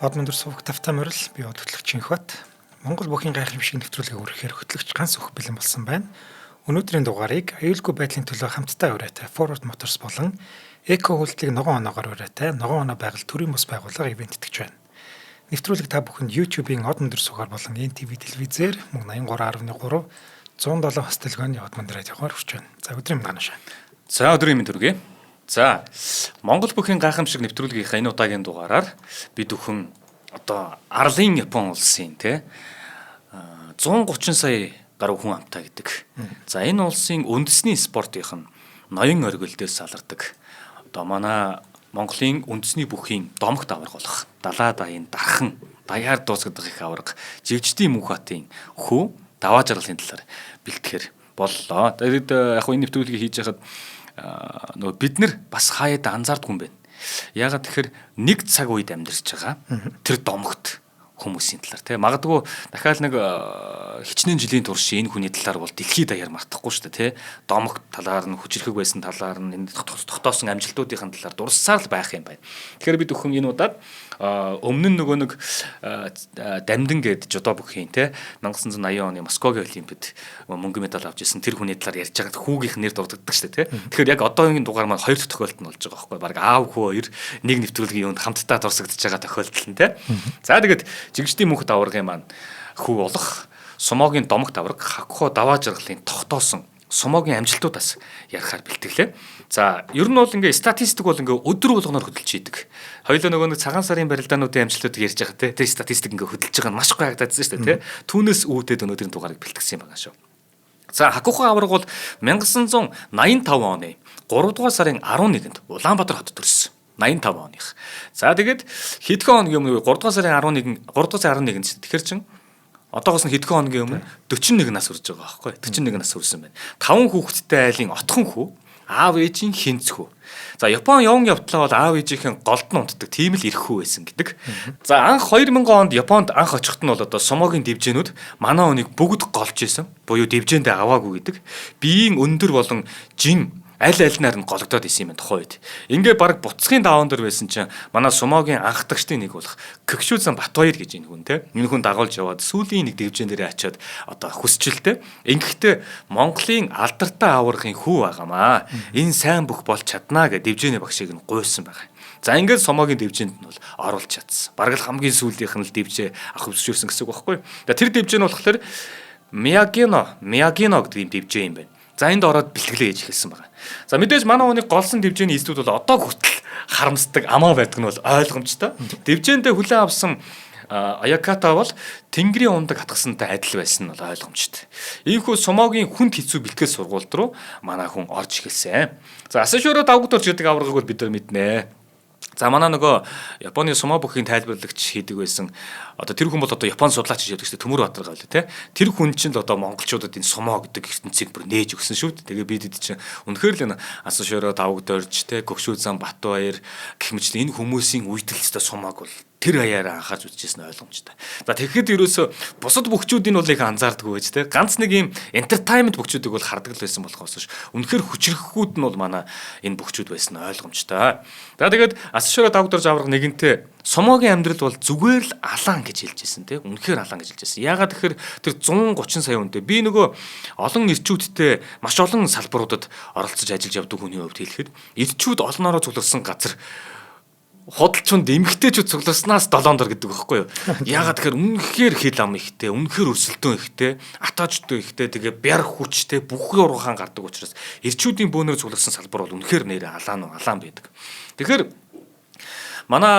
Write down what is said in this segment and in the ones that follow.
Од өндөр сувг тавтай морил би од хөтлөгч Инхбат. Монгол бүхийн гайхамшиг нэвтрүүлгийг хүргэхээр хөтлөгч ганц өөх бэлэн болсон байна. Өнөөдрийн дугаарыг аюулгүй байдлын төлөө хамтдаа уриатай Forward Motors болон эко үйлдэлийг ногоон оноогоор уриатай ногоон оноо байгаль төрийн бус байгууллага ивээн тэтгэж байна. Нэвтрүүлэг та бүхэнд YouTube-ийн од өндөр сувгаар болон NTV телевизээр мөн 83.3 107 бас телегоны од өндөр радиогоор хүрч байна. За өдрийн мэнд ганашаа. За өдрийн мэнд хүргэе. За Монгол бүхийн гайхамшиг нэвтрүүлгийнхаа энэ удаагийн дугаараар бид бүхэн одоо арлын Япон улсын те 130 сая гаруй хүн амтай гэдэг. За энэ улсын үндэсний спортынх нь ноён оргил дээрс алардаг. Одоо манай Монголын үндэсний бүхийн домогт аварга болох далаа даяын дархан даяар дуусгадаг их аварга жигждийн мөнх хатын хүү даваа жаргалын талаар бэлтгэхэр боллоо. Тэгээд яг энэ нэвтрүүлгийг хийж яхад нөгөө бид нар бас хаяад анзаардгүй юм байна. Яагаад тэгэхээр нэг цаг үед амьдарч байгаа тэр домогт хүмүүсийн талаар тий магадгүй дахиад нэг хичнээн жилийн турш энэ хүний талаар бол дэлхийд даяар мартахгүй шүү дээ тий домогт талаар нь хүчирхэг байсан талаар нь энэ тогтоосон амжилтуудын талаар дурссаар л байх юм байна. Тэгэхээр бид бүхэн энэ удаад өмнө нь нөгөө нэг дамдин гээд жудо бүхийн тий 1980 оны Москвагийн олимпиад мөнгө медаль авч ирсэн тэр хүний талаар ярьж байгаад хүүгийнх нэр дурддаг шүү дээ тий. Тэгэхээр яг одоогийн дугаар маань хоёр дахь тохиолдол нь болж байгаа байхгүй баг аав хүү хоёр нэг нэвтрүүлгийн юунд хамтдаа дурсагдж байгаа тохиолдол нь тий. За тэгээд жигждийн мөнхөд аваргын маань хүү болох сумогийн домогт аварга хакхо даваа жаргалын тогтоосон сумогийн амжилтуудаас ярихаар бэлтгэлээ. За ер нь бол ингээ статистик бол ингээ өдөр болгоноор хөдөлж идэг. Хоёулаа нөгөө нэг цагаан сарын барилдаануудын амжилтуудыг ярьж байгаа те. Тэр статистик ингээ хөдөлж байгаа нь маш гоё харагдаад байсан шүү дээ те. Түүнээс үүдээд өнөөдрийн дугаарыг бэлтгэсэн юм байна шүү. За Хакухо аварга бол 1985 оны 3 дугаар сарын 11-нд Улаанбаатар хотод төрсөн. 85 оных. За тэгээд хэдхэн хоногийн өмнө 3 дугаар сарын 11 3 дугаар сарын 11-нд тэгэхээр чин одоогоос нь хэдхэн хоногийн өмнө 41 нас хүрж байгаа байхгүй 41 нас хүрсэн байна. 5 хүүхэдтэй айлын отхон хүү, аав ээжийн хинц хүү. За Япон явн явтлаа бол аав ээжийнхэн голд нь унтдаг тийм л эрх хүү байсан гэдэг. За анх 2000 онд Японд анх очиход нь бол одоо сумогийн дивжээнүүд манай хүнийг бүгд голж исэн. Буюу дивжээндээ аваагүй гэдэг. Биеийн өндөр болон жин аль альнаар нь гологдоод исэн юм байна тухайн үед. Ингээ баг буцхын даваан дээр байсан чинь манай сумогийн анхдагчдын нэг болох Кокшүзан Батбаяр гэж энэ хүн те. Энэ хүн дагуулж яваад сүүлийн нэг дивжээн дээрээ ачаад одоо хүсчлээ. Ингэхдээ Монголын алдартай аваргын хүү байгаамаа. Энэ сайн бүх болж чаднаа гэж дивжээний багшийг нь гуйсан байгаа. За ингээд сумогийн дивжээнд нь бол оруулж чадсан. Бараг л хамгийн сүүлийнх нь л дивжээ авах зөвшөөрсөн гэсэн үг байхгүй. За тэр дивжээ нь болохоор Миягино гэдэг юм дивжээ юм байна. За энд ороод бэлтгэлээ хийж эхэлсэн байгаа. За мэдээж манай хүнийг голсон дивжээний эздүүд бол одоо хүртэл харамсдаг амаа байдаг нь бол ойлгомжтой. Дивжээндээ хүлээн авсан Аяката бол Тэнгэрийн ундаг хатгасантай адил байсан нь бол ойлгомжтой. Иймхүү сумогийн хүнд хэцүү бэлтгэл сургуульд руу манай хүн орж эхэлсэн. За Асашуро давгдорч гэдэг аваргыг бол бид нар мэднэ. За манай нөгөө Японы сумо бүхийн тайлбарлагч хийдэг байсан. Одоо тэр хүн бол одоо Япон судлаач гэж ярьдаг шүү дээ. Төмөр Баатар гавь лээ те. Тэр хүн чинь л одоо монголчуудад энэ сумо гэдэг ертөнцийг бүр нээж өгсөн шүү дээ. Тэгээ бид чинь үнэхээр л энэ Асашуро давгдорж те, Көгшүүзан Батбаяр гэх мэт энэ хүмүүсийн үйлдэлцтэй сумог бол тэр хаяараа анхаарч үзчихсэн ойлгомжтой. За тэгэхэд ерөөсө бусад бөхчүүдийн бол их анзаардаггүй байж те. Ганц нэг юм entertainment бөхчүүдийг бол хардаг л байсан болохоос ш. Үнэхээр хүчрэхгүүд нь бол манай энэ бөхчүүд байсан ойлгомжтой. За тэгээд Асшура давгдорж аврах нэгэнтээ сумогийн амьдрал бол зүгээр л алаан гэж хэлж ирсэн те. Үнэхээр алаан гэж хэлж ирсэн. Яагаад тэгэхээр тэр 130 сая хүнтэй би нөгөө олон ирчүүдтэй маш олон салбаруудад оролцож ажиллаж явдаг хүний хувьд хэлэхэд ирчүүд олноороо цугларсан газар худалчунд эмгтээчүүд цугларснаас долоон дор гэдэг байхгүй юу. Яагаад тэгэхээр үнэхээр хил ам ихтэй, үнэхээр өрсөлдөөн ихтэй, атаажтай ихтэй, тэгээ бяр хүчтэй бүх ургахан гардаг учраас ирчүүдийн бөөнөр цугларсан салбар бол үнэхээр нэрээ алаан уу алаан байдаг. Тэгэхээр манай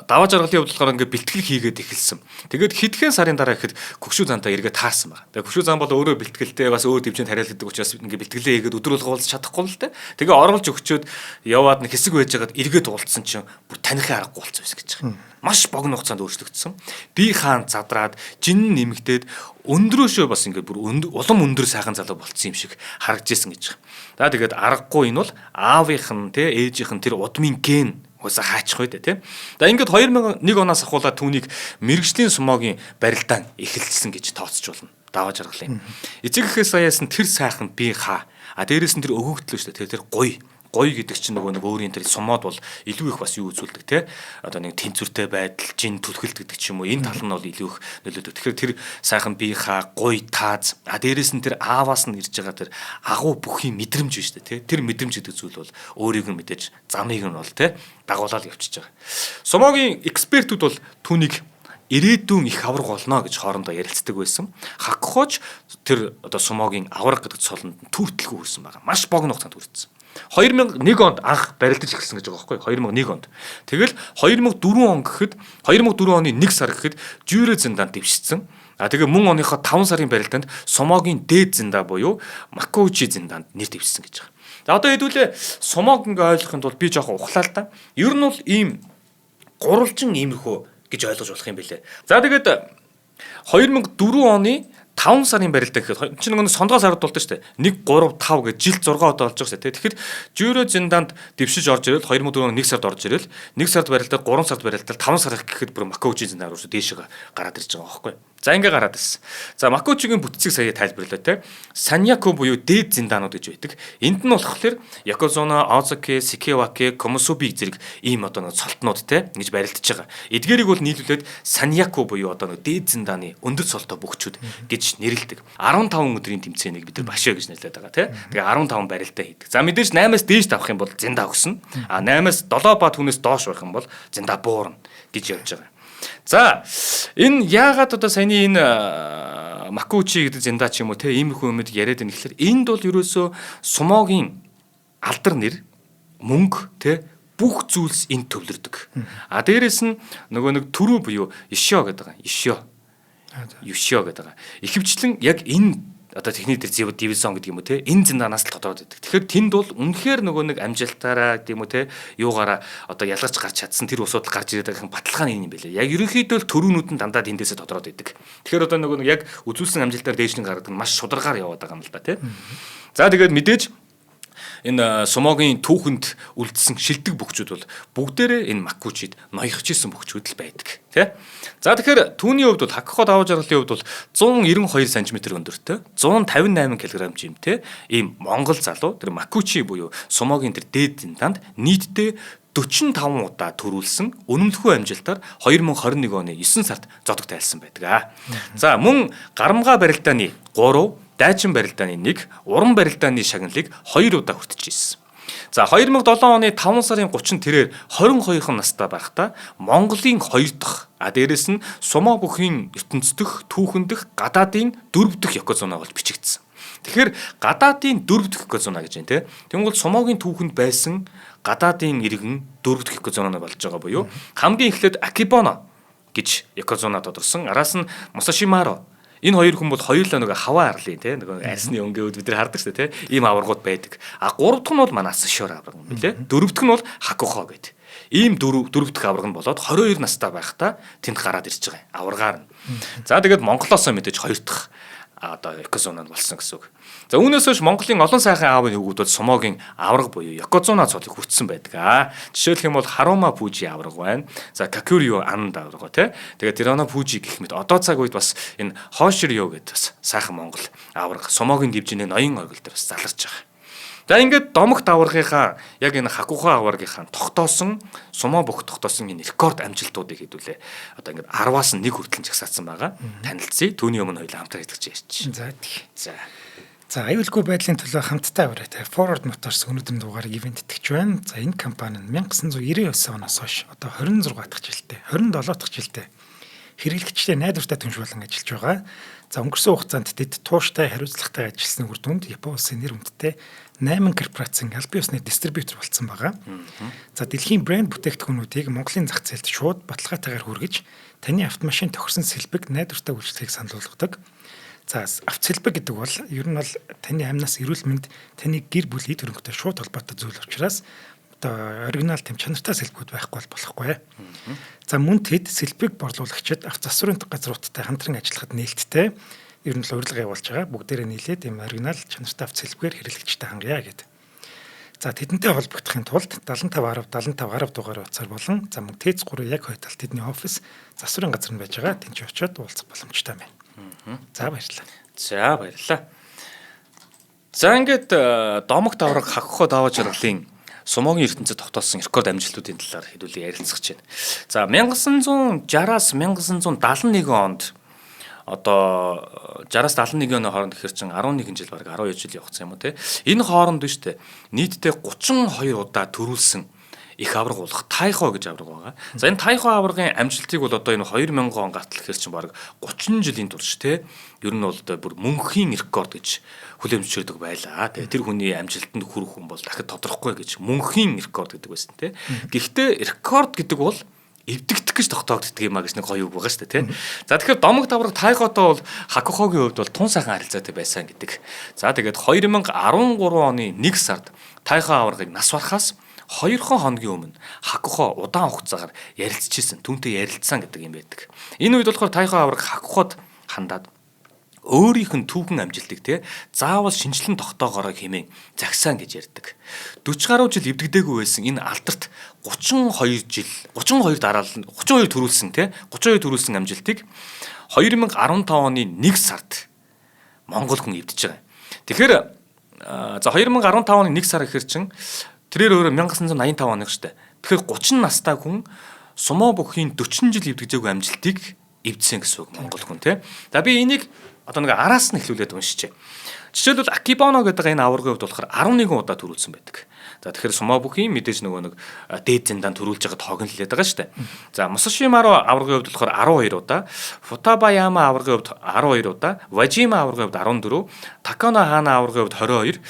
даваа жаргалын хувьд болохоор ингээ бэлтгэл хийгээд эхэлсэн. Тэгээд хэдхэн сарын дараа ихэд Көгшүү зантай эргээд таарсан байна. Тэгээд Көгшүү зан бол өөрөө бэлтгэлтэй бас өөр дивжээнд хариалдаг учраас ингээ бэлтгэлээ хийгээд өдөр болго уулзах чадахгүй л дээ. Тэгээ оруулж өгчөөд яваад нэг хэсэг байжгаад эргээд уулзсан чинь бүр таних аргагүй болсон байсан гэж байгаа. Маш богино хугацаанд өөрчлөгдсөн. Би хаан задраад жин нэмэгдээд өндрөөшөө бас ингээ бүр улам өндөр сайхан залуу болцсон юм шиг харагдаж исэн гэж байгаа. За тэгээд аргагүй энэ бол аавынх нь те ээжийнх нь тэр удмын ген угаасаа хаачих бай тээ. За ингээд 2001 оноос ахуулаад түүнийг мэрэгжлийн сумогийн барилдаан эхэлсэн гэж тооцож болно. Даваа жаргалын. Эцэг эхээс саяас нь тэр сайхан би хаа. А дээрээс нь тэр өгөгдлөө шүү дээ. Тэр гуй Гоё гэдэг чинь нөгөө нэг өөрийн тэр сумод бол илүү их бас юу үзүүлдэг те. Одоо нэг тэнцвэртэй байдал, жин түлхэлт гэдэг ч юм уу, энэ тал нь бол илүү их нөлөөдөг. Тэгэхээр тэр сайхан биехаа гоё тааз, а дээрэс нь тэр ааваас нь ирж байгаа тэр агуу бүхийн мэдрэмж биш үү те. Тэр мэдрэмж гэдэг зүйл бол өөрийг нь мэдээж замыг нь бол те дагуулаад явчихж байгаа. Сумогийн экспертүүд бол түүнийг ирээдүйн их авраг болно гэж хоорондоо ярилцдаг байсан. Хакхооч тэр одоо сумогийн авраг гэдэг цолонд түүртэлгүй хүрсэн байгаа. Маш богино хугацаанд хүрсэн. 2001 онд анх барилдаж эхэлсэн гэж байгаа байхгүй 2001 онд. Тэгэл 2004 он гэхэд 2004 оны 1 сар гэхэд Жюрэ зиндаанд дэвшсэн. А тэгээ мөн оныхоо 5 сарын барилдаанд Сумогийн дээд зинда буюу Макоучи зиндаанд нэр дэвшсэн гэж байгаа. За одоо хэдүүлээ сумог ингээ ойлгохын тулд би жоохон ухлаа л да. Ер нь бол ийм гурвалжин иймэрхүү гэж ойлгож болох юм билээ. За тэгээд 2004 оны 5 сарын барилдаа гэхэд чинь нэг сондгоо сард болдог шүү дээ. 1 3 5 гэж жилд 6 удаа болж байгаа шүү дээ. Тэгэхээр Жюро зиндаанд дэвшиж орж ирэл 2004 оны 1 сард орж ирэл 1 сард барилдаа 3 сард барилдаа 5 сар гэхэд бүр Макоучи зиндаан руу дээшээ гараад ирж байгаа байхгүй. За ингээ гараад ирсэн. За Макоучигийн бүтцийг сая тайлбарлаа те. Саньяко буюу дээд зиндаанууд гэж байдаг. Энд нь болохоор Якозуна, Озаки, Сикиваки, Комосуби зэрэг ийм одоо нэг цолтнууд те ингэж барилдаж байгаа. Эдгээрийг бол нийлүүлээд Саньяко буюу одоо нэг дээд зиндааны өндөр цолтой бөхчүүд гэж нэрлэдэг. 15 өдрийн тэмцээнийг бид нар башаа гэж нэрлэдэг байгаа те. Тэгээ 15 барилдаа хийдэг. За мэдээж 8-аас дээш тавах юм бол зиндаа өгснө. А 8-аас 7 ба түүнээс доош байх юм бол зиндаа буурна гэж явж байгаа. За энэ яагаад одоо саяны энэ Макучи гэдэг зинда ч юм уу те иймэрхүү юмуд яриад байна гэхэлэр энд бол ерөөсөө сумогийн алдар нэр мөнгө те бүх зүйлс энд төвлөрдөг. А дээрэс нь нөгөө нэг түрүү буюу ишё гэдэг байгаа. Ишё. Юшё гэдэг байгаа. Ихэвчлэн яг энэ одоо техник дээр дивизион гэдэг юм уу те энэ зиндаанаас л тодорхой байдаг. Тэгэхээр тэнд бол үнэхээр нөгөө нэг амжилтаараа гэдэг юм уу те юугаараа одоо ялгарч гарч чадсан тэр усууд гарч ирээд байгаа юм баталгаа нь энэ юм байлээ. Яг ерөнхийдөө л төрүүнүүд нь дандаа тэндээсээ тодорхой байдаг. Тэгэхээр одоо нөгөө нэг яг үзүүлсэн амжилтаар дээш нь гаргадаг нь маш шударгаар яваад байгаа юм л да те. За тэгээд мэдээж энэ сумогийн түүхэнд үлдсэн шилдэг бөхчүүд бол бүгдээрээ энэ Макучид ноёхж исэн бөхчүүд л байдаг тий. За тэгэхээр түүний хувьд бол Хакхо даваа жаргалын хувьд бол 192 см өндөртэй 158 кг жимтэй ийм монгол залуу тэр Макучи буюу сумогийн тэр дээд зиндаанд нийтдээ 45 удаа төрүүлсэн үнэмлэхүй амжилтаар 2021 оны 9 сард зодог тайлсан байдаг. За мөн гарамгаа барилдааны 3, дайчин барилдааны 1, уран барилдааны шагналыг 2 удаа хүртэж ирсэн. За 2007 оны 5 сарын 30 тэрээр 22 настай байхдаа Монголын 2 дахь, а дээрэс нь сумо бүхийн ертөнцийн түүхэндх гадаадын 4 дахь ёкозуна болж бичигдсэн. Тэгэхээр гадаадын 4 дахь ёкозуна гэж байна те. Тэнгүүл сумогийн түүхэнд байсан гадаадын иргэн 4 дахь ёкозуна болж байгаа буюу хамгийн эхлээд Акибоно гэж ёкозуна тодорсон. Араас нь Мусашимаро. Энэ хоёр хүн бол хоёулаа нөгөө хаваа арлын те нөгөө арсны өнгөөд бид нар хардаг шүү дээ те ийм аваргууд байдаг. А гурав дахь нь бол манай Асашор аварга юм билээ. Дөрөв дэх нь бол Хакухо гэдэг. Ийм дөрөв дэх аварга нь болоод 22 настай байхдаа тэнд гараад ирж байгаа юм. Аваргаар нь. За тэгээд Монголоосоо мэдээж хоёр дахь одоо ёкозуна нь болсон гэсэн үг. За үүнээс хойш Монголын олон сайхан аавын хөвгүүд бол сумогийн аварга буюу ёкозуна цолыг хүртсэн байдаг. Аа жишээлх юм бол Харума Пужи аварга байна. За Какурио Анд аварга тий. Тэгээд Тирано Пужи гэх мэт одоо цаг үед бас энэ Хоширио гэдэг бас сайхан Монгол аварга сумогийн дивжиний ноён оргил дээр бас заларч байгаа. За ингээд домогт аваргынхаа яг энэ хакуха аваргынхаа тогтоосон сумо бүх тогтоосон энэ рекорд амжилтуудыг хэдүүлээ. Одоо ингээд 10-аас 1 хүртэл жагсаацсан байгаа. Танилцъя. Түүний өмнө хоёулаа хамтран хэлж ярьчих. За тэгье. За. За аюулгүй байдлын төлөө хамтдаа авраатай Forward Motors өнөөдрийн дугаарыг ивент итгэж байна. За энэ компани нь 1999 оноос хойш одоо 26 дахь жилдээ, 27 дахь жилдээ хэрэглэгчдээ найдвартай түнш болон ажиллаж байгаа. За өнгөрсөн хугацаанд тэд тууштай хариуцлагатай ажилласны үр дүнд Япон улсын нэр хүндтэй 8 корпорацийн албан ёсны дистрибьютор болсон байгаа. За дэлхийн брэнд бүтээгдэхүүнүүдийг Монголын зах зээлд шууд баталгаатайгаар хүргэж таны автомашин тохирсон сэлбэг найдвартай үйлчлэгийг санал болгодог. За автосэлбэг гэдэг бол ер нь бол таны амнаас эрүүл мэнд, таны гэр бүл эд хөрөнгөтэй шууд холбоотой зүйл учраас одоо оригинал тэм чанартай сэлбэгүүд байхгүй бол болохгүй. За мөн тэд сэлбэг борлуулагчид авто засварын газруудтай хамтран ажиллахад нээлттэй ер нь л урилга явуулж байгаа. Бүгдээрээ нийлээд ийм оригинал чанартай автосэлбэгээр хэрэглэгчтэй хангая гэдэг. За тэдэнтэй холбогдохын тулд 75 10 75 10 дугаар утсаар болон за мөн ТЭЦ 3 яг хой талд тэдний офис засварын газар нь байж байгаа. Тэнд ч очиод уулзах боломжтой байна. За баярлалаа. За баярлалаа. За ингээд домогт авраг хакхо даваа жаргалын сумогийн ертөнцид тогтоосон рекорд амжилтуудын талаар хэдүүлээ ярилцах гэж байна. За 1960-аас 1971 онд одоо 60-аас 71 оны хооронд гэхэр чин 11 жил баг 12 жил явсан юм уу те. Энэ хооронд биш те нийтдээ 32 удаа төрүүлсэн их авраг болох Тайхо гэж авраг байгаа. За энэ Тайхо аваргын амжилтыг бол одоо энэ 2000 он гартал гэхэр чинь баг 30 жилийн турш те ер нь бол одоо бүр мөнхийн рекорд гэж хүлээн зөвшөөрдөг байлаа. Тэгээ тэр хүний амжилтанд хүрэх хүн бол дахид тодорохгүй гэж мөнхийн рекорд гэдэг байсан те. Гэхдээ рекорд гэдэг бол эвдэгдэх гэж тогтоогддог юм а гэж нэг гоё үг байгаа шүү дээ тий. За тэгэхээр домог тавраг Тайхотой бол Хакухогийн хувьд бол тун сайхан харилцаатай байсан гэдэг. За тэгээд 2013 оны 1 сард Тайхо аваргыг нас барахаас 2 хоногийн өмнө Хакухо удаан хугацаагаар ярилцчихсэн. Түүнтэй ярилцсан гэдэг юм байдаг. Энэ үед болохоор Тайхо аварга Хакуход хандаад өөрийнх нь түүхэн амжилтыг те заавал шинжилэн тогтоогоорой хэмээн загсаан гэж ярьдаг. 40 гаруй жил эвдэгдээгүй байсан энэ алдарт 32 жил 32 дараалал 32 төрүүлсэн те 32 төрүүлсэн амжилтыг 2015 оны 1 сард Монгол хүн эвдэж байгаа. Тэгэхээр за 2015 оны 1 сар гэхэр чин тэрээр өөрөө 1985 оных штэ. Тэгэхээр 30 настай хүн сумо бүхийн 40 жил эвдэгдээгүй амжилтыг эвдсэн гэсэн үг Монгол хүн те. За би энийг одоо нэг араас нь эхлүүлээд уншчихъя. Жишээлбэл Акибоно гэдэг энэ аваргын хувьд болохоор 11 удаа төрүүлсэн байдаг. За тэгэхээр сумо бүхийн мэдээж нөгөө нэг дээд зэндан төрүүлж байгаа тоог нь хэлээд байгаа шүү дээ. За Мусашимаро аваргын хувьд болохоор 12 удаа, Футабаяма аваргын хувьд 12 удаа, Важима аваргын хувьд 14, Такано Хана аваргын хувьд 22,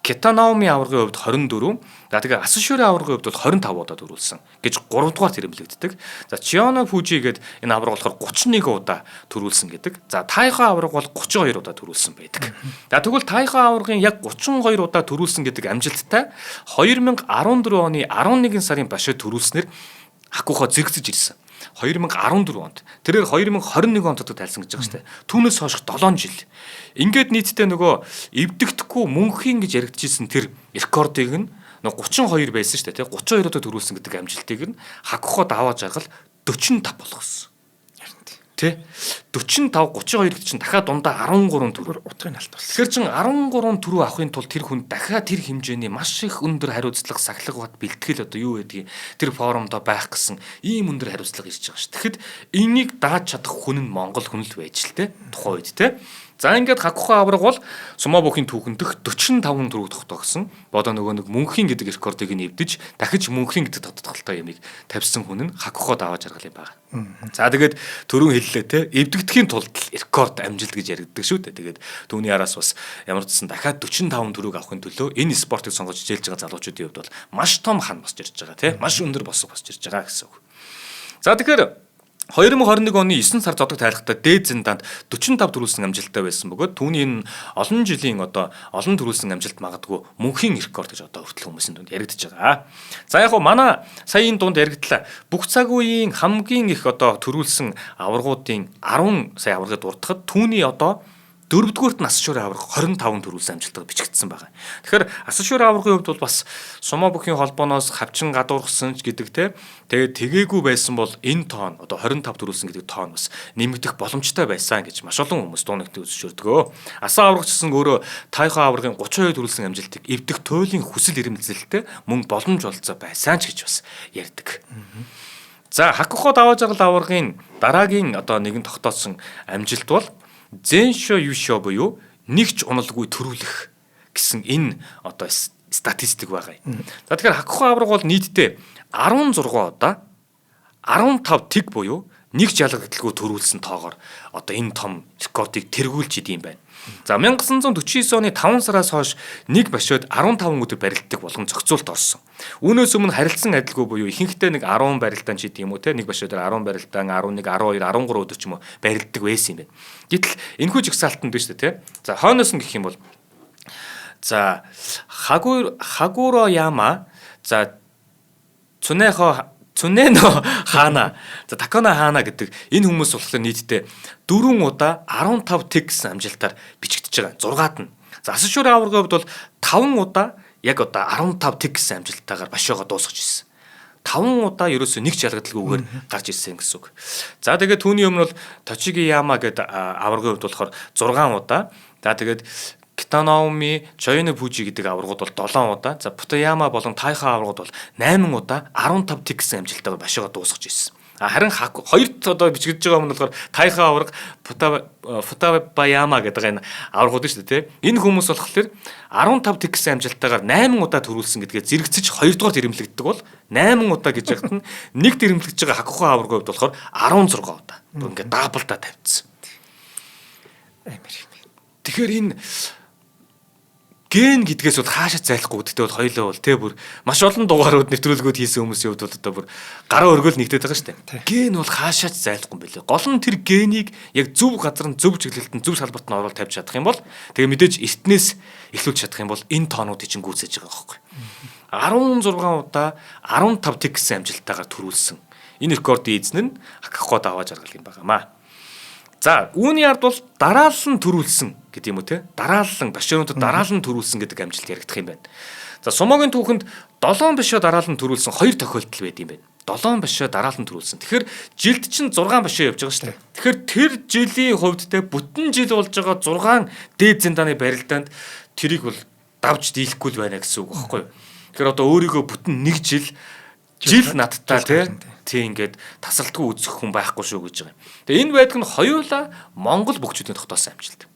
Китанаоми аваргын хувьд 24, за тэгээ Асушури аваргын хувьд бол 25 удаа төрүүлсэн гэж 3 дугаар тэрэмлэгддэг. За Чионо Фужи гээд энэ аварга болохоор 31 удаа төрүүлсэн гэдэг. За Тайхо аварга бол 32 удаа төрүүлсэн байдаг. За тэгвэл Тайхо аваргын яг 32 удаа төрүүлсэн гэдэг амжилттай 2014 оны 11 сарын башид төрүүлснээр Хакухо зэрэгцэж ирсэн. 2014 онд. Тэрээр 2021 онд тайлсан гэж байгаа шүү дээ. Түүнээс хойш 7 жил. Ингээд нийтдээ нөгөө эвдэгдэхгүй мөнхийн гэж яригдчихсэн тэр рекордыг нь нөгөө 32 байсан шүү дээ. 32 удаа төрүүлсэн гэдэг амжилтыг нь Хакухо даваа жаргал 45 болгосон. Тэ 45 32 гэдэг чинь дахиад дундаа 13 төрөв утгын алт болсон. Тэгэхээр чин 13 төрөв авахын тулд тэр хүн дахиад тэр хэмжээний маш их өндөр хариуцлага, сахилга бат бэлтгэл одоо юу гэдгийг тэр форумдо байх гэсэн ийм өндөр хариуцлага ирж байгаа ш. Тэгэхэд энийг дааж чадах хүн нь Монгол хүн л байж л те тухайн үед те. За ингээд Хакухо авраг бол сумо бүхийн түүхэн дэх 45 төрөг тогтоогсон. Бодоо нөгөө нэг мөнхийн гэдэг рекордыг нь эвдэж дахиж мөнхийн гэдэг тодтолтой ямыг тавьсан хүн нь Хакухо даваа жаргал юм байна. За тэгээд түрүүн хэллээ те эвдэгдэхийн тулд рекорд амжилт гэж яригддаг шүү дээ. Тэгээд түүний араас бас ямар ч гэсэн дахиад 45 төрөг авахын төлөө энэ спортыг сонгож хичээлж байгаа залуучуудын хувьд бол маш том хан босч ирж байгаа те. Маш өндөр босго босч ирж байгаа гэсэн үг. За тэгэхээр 2021 оны 9 сар зодог тайлхтаа дээд зэнданд 45 төрүүлсэн амжилттай байсан бөгөөд түүний энэ олон жилийн одоо олон төрүүлсэн амжилт магадгүй мөнхийн рекорд гэж одоо хүртэл хүмүүсийн дунд яригдж байгаа. За яг хуу манай сая энэ дунд яригдлаа. Бүх цаг үеийн хамгийн их одоо төрүүлсэн аваргуудын 10 сая аваргыг дурдахад түүний одоо дөрөвдүгüрт нь Асшуурын аварга 25 төрүүлсэн амжилтаар бичигдсэн байгаа. Тэгэхээр Асшуурын аваргын хувьд бол бас сумо бүхийн холбооноос хавчин гадуурхсан ч гэдэг те. Тэгээд тэгээгүй байсан бол энэ тоон одоо 25 төрүүлсэн гэдэг тоон бас нэмэгдэх боломжтой байсан гэж маш олон хүмүүс дуунагтыг зөвшөөрдөг. Асан аваргач гэсэн өөрөө Тайхо аваргын 32 төрүүлсэн амжилтыг эвдэх туйлын хүсэл эрмэлзэлтэй мөн боломж олцоо байсан ч гэж бас ярьдаг. За Хакухо даваа жаргал аваргын дараагийн одоо нэгэн тогтоосон амжилт бол Зэншо юшо буюу нэгч уналгүй төрүүлэх гэсэн энэ одоо статистик байгаа юм. За тэгэхээр Хакухо аварга бол нийтдээ 16 удаа 15 тэг буюу нэг ч ялгагдaltaгүй төрүүлсэн тоогоор одоо энэ том рекордыг тэргүүлж идэм байна. За 1949 оны 5 сараас хойш нэг башид 15 өдөр барилддаг болгон зохицуулт орсон. Үүнээс өмнө харилцан адилгүй буюу ихэнхдээ нэг 10 барилдаан ч гэдэг юм уу те нэг башид 10 барилдаан 11 12 13 өдөр ч юм уу барилддаг байсан юм байна. Гэтэл энэхүү жагсаалтанд биш үү те. За хойноос нь гэх юм бол за Хагуро Яма за Цунехо Цүнено Хана. За Такона Хана гэдэг энэ хүмүүс болохоор нийтдээ 4 удаа 15 тэг гэсэн амжилтаар бичигдэж байгаа. 6-ад нь. За Асшуурын аваргын хувьд бол 5 удаа яг одоо 15 тэг гэсэн амжилттайгаар башоогоо дуусгаж ирсэн. 5 удаа ерөөсөө нэг ч ялгадалгүйгээр гарч ирсэн гэсэн үг. За тэгээд түүний өмнө бол Точиги Яма гэдэг аваргын хувьд болохоор 6 удаа. За тэгээд Китаноуми, Чойно Пужи гэдэг аваргууд бол 7 удаа, за Футаяма болон Тайха аваргууд бол 8 удаа 15 тэг гэсэн амжилттайгаар башигаа дуусгаж ирсэн. Харин хоёрт одоо бичигдэж байгаа юм нь болохоор Тайха аварга, Футабаяма гэдэг энэ аваргууд шүү дээ, тий. Энэ хүмүүс болохоор 15 тэг гэсэн амжилттайгаар 8 удаа төрүүлсэн гэдгээ зэрэгцэж хоёрдугаар дэрэмлэгддэг бол 8 удаа гэж яхад нь нэг дэрэмлэгдэж байгаа Хакухо аваргын хувьд болохоор 16 удаа. Ингээд даблдаа тавьчихсан. Амар юм. Тэгэхээр энэ ген гэдгээс бол хаашаа зайлахгүй гэдэгтэй бол хоёлоо бол тэ бүр маш олон дугаарууд нэвтрүүлгүүд хийсэн хүмүүсийн хувьд бол одоо бүр гараа өргөл нэгдээд байгаа шүү дээ. Ген бол хаашаа ч зайлахгүй юм билээ. Гол нь тэр генийг яг зөв газар нь зөв чиглэлд нь зөв салбарт нь оруулж тавьж чадах юм бол тэгээ мэдээж эртнээс эхлүүлж чадах юм бол энэ тоонуудыг чинь гүйцээж байгаа байхгүй. 16 удаа 15 тэг гэсэн амжилттайгаар төрүүлсэн. Энэ рекордын эзэн нь Акахо даваа жаргал юм байгаамаа. За үүний ард бол дараалан төрүүлсэн гэдэг юм уу те? Дараалан башиунуудад дараалан төрүүлсэн гэдэг амжилт яригдах юм байна. За сумогийн түүхэнд 7 башиа дараалан төрүүлсэн 2 тохиолдол байд юм байна. 7 башиа дараалан төрүүлсэн. Тэгэхээр жилд чинь 6 башиа явж байгаа шүү дээ. Тэгэхээр тэр жилийн хувьд те бүтэн жил болж байгаа 6 дээд зиндааны барилдаанд тэрийг бол давж дийлэхгүй л байна гэсэн үг байхгүй юу? Тэгэхээр одоо өөрийгөө бүтэн нэг жил надтай те тий ингээд тасралтгүй үзэх хүн байхгүй шүү гэж байгаа юм. Тэгээ энэ байдаг нь хоёулаа Монгол бөхчүүдийн тогтоосон амжилт.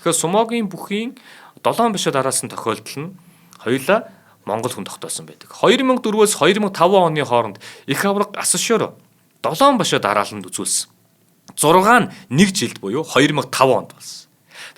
Тэгэхээр сумогийн бүхийн 7 бишээ дараалсан тохиолдол нь хоёулаа Монгол хүн тогтоосон байдаг. 2004-өөс 2005 оны хооронд их авраг Асшоро 7 бишээ дарааланд үзүүлсэн. 6 нь нэг жилд буюу 2005 онд болсон.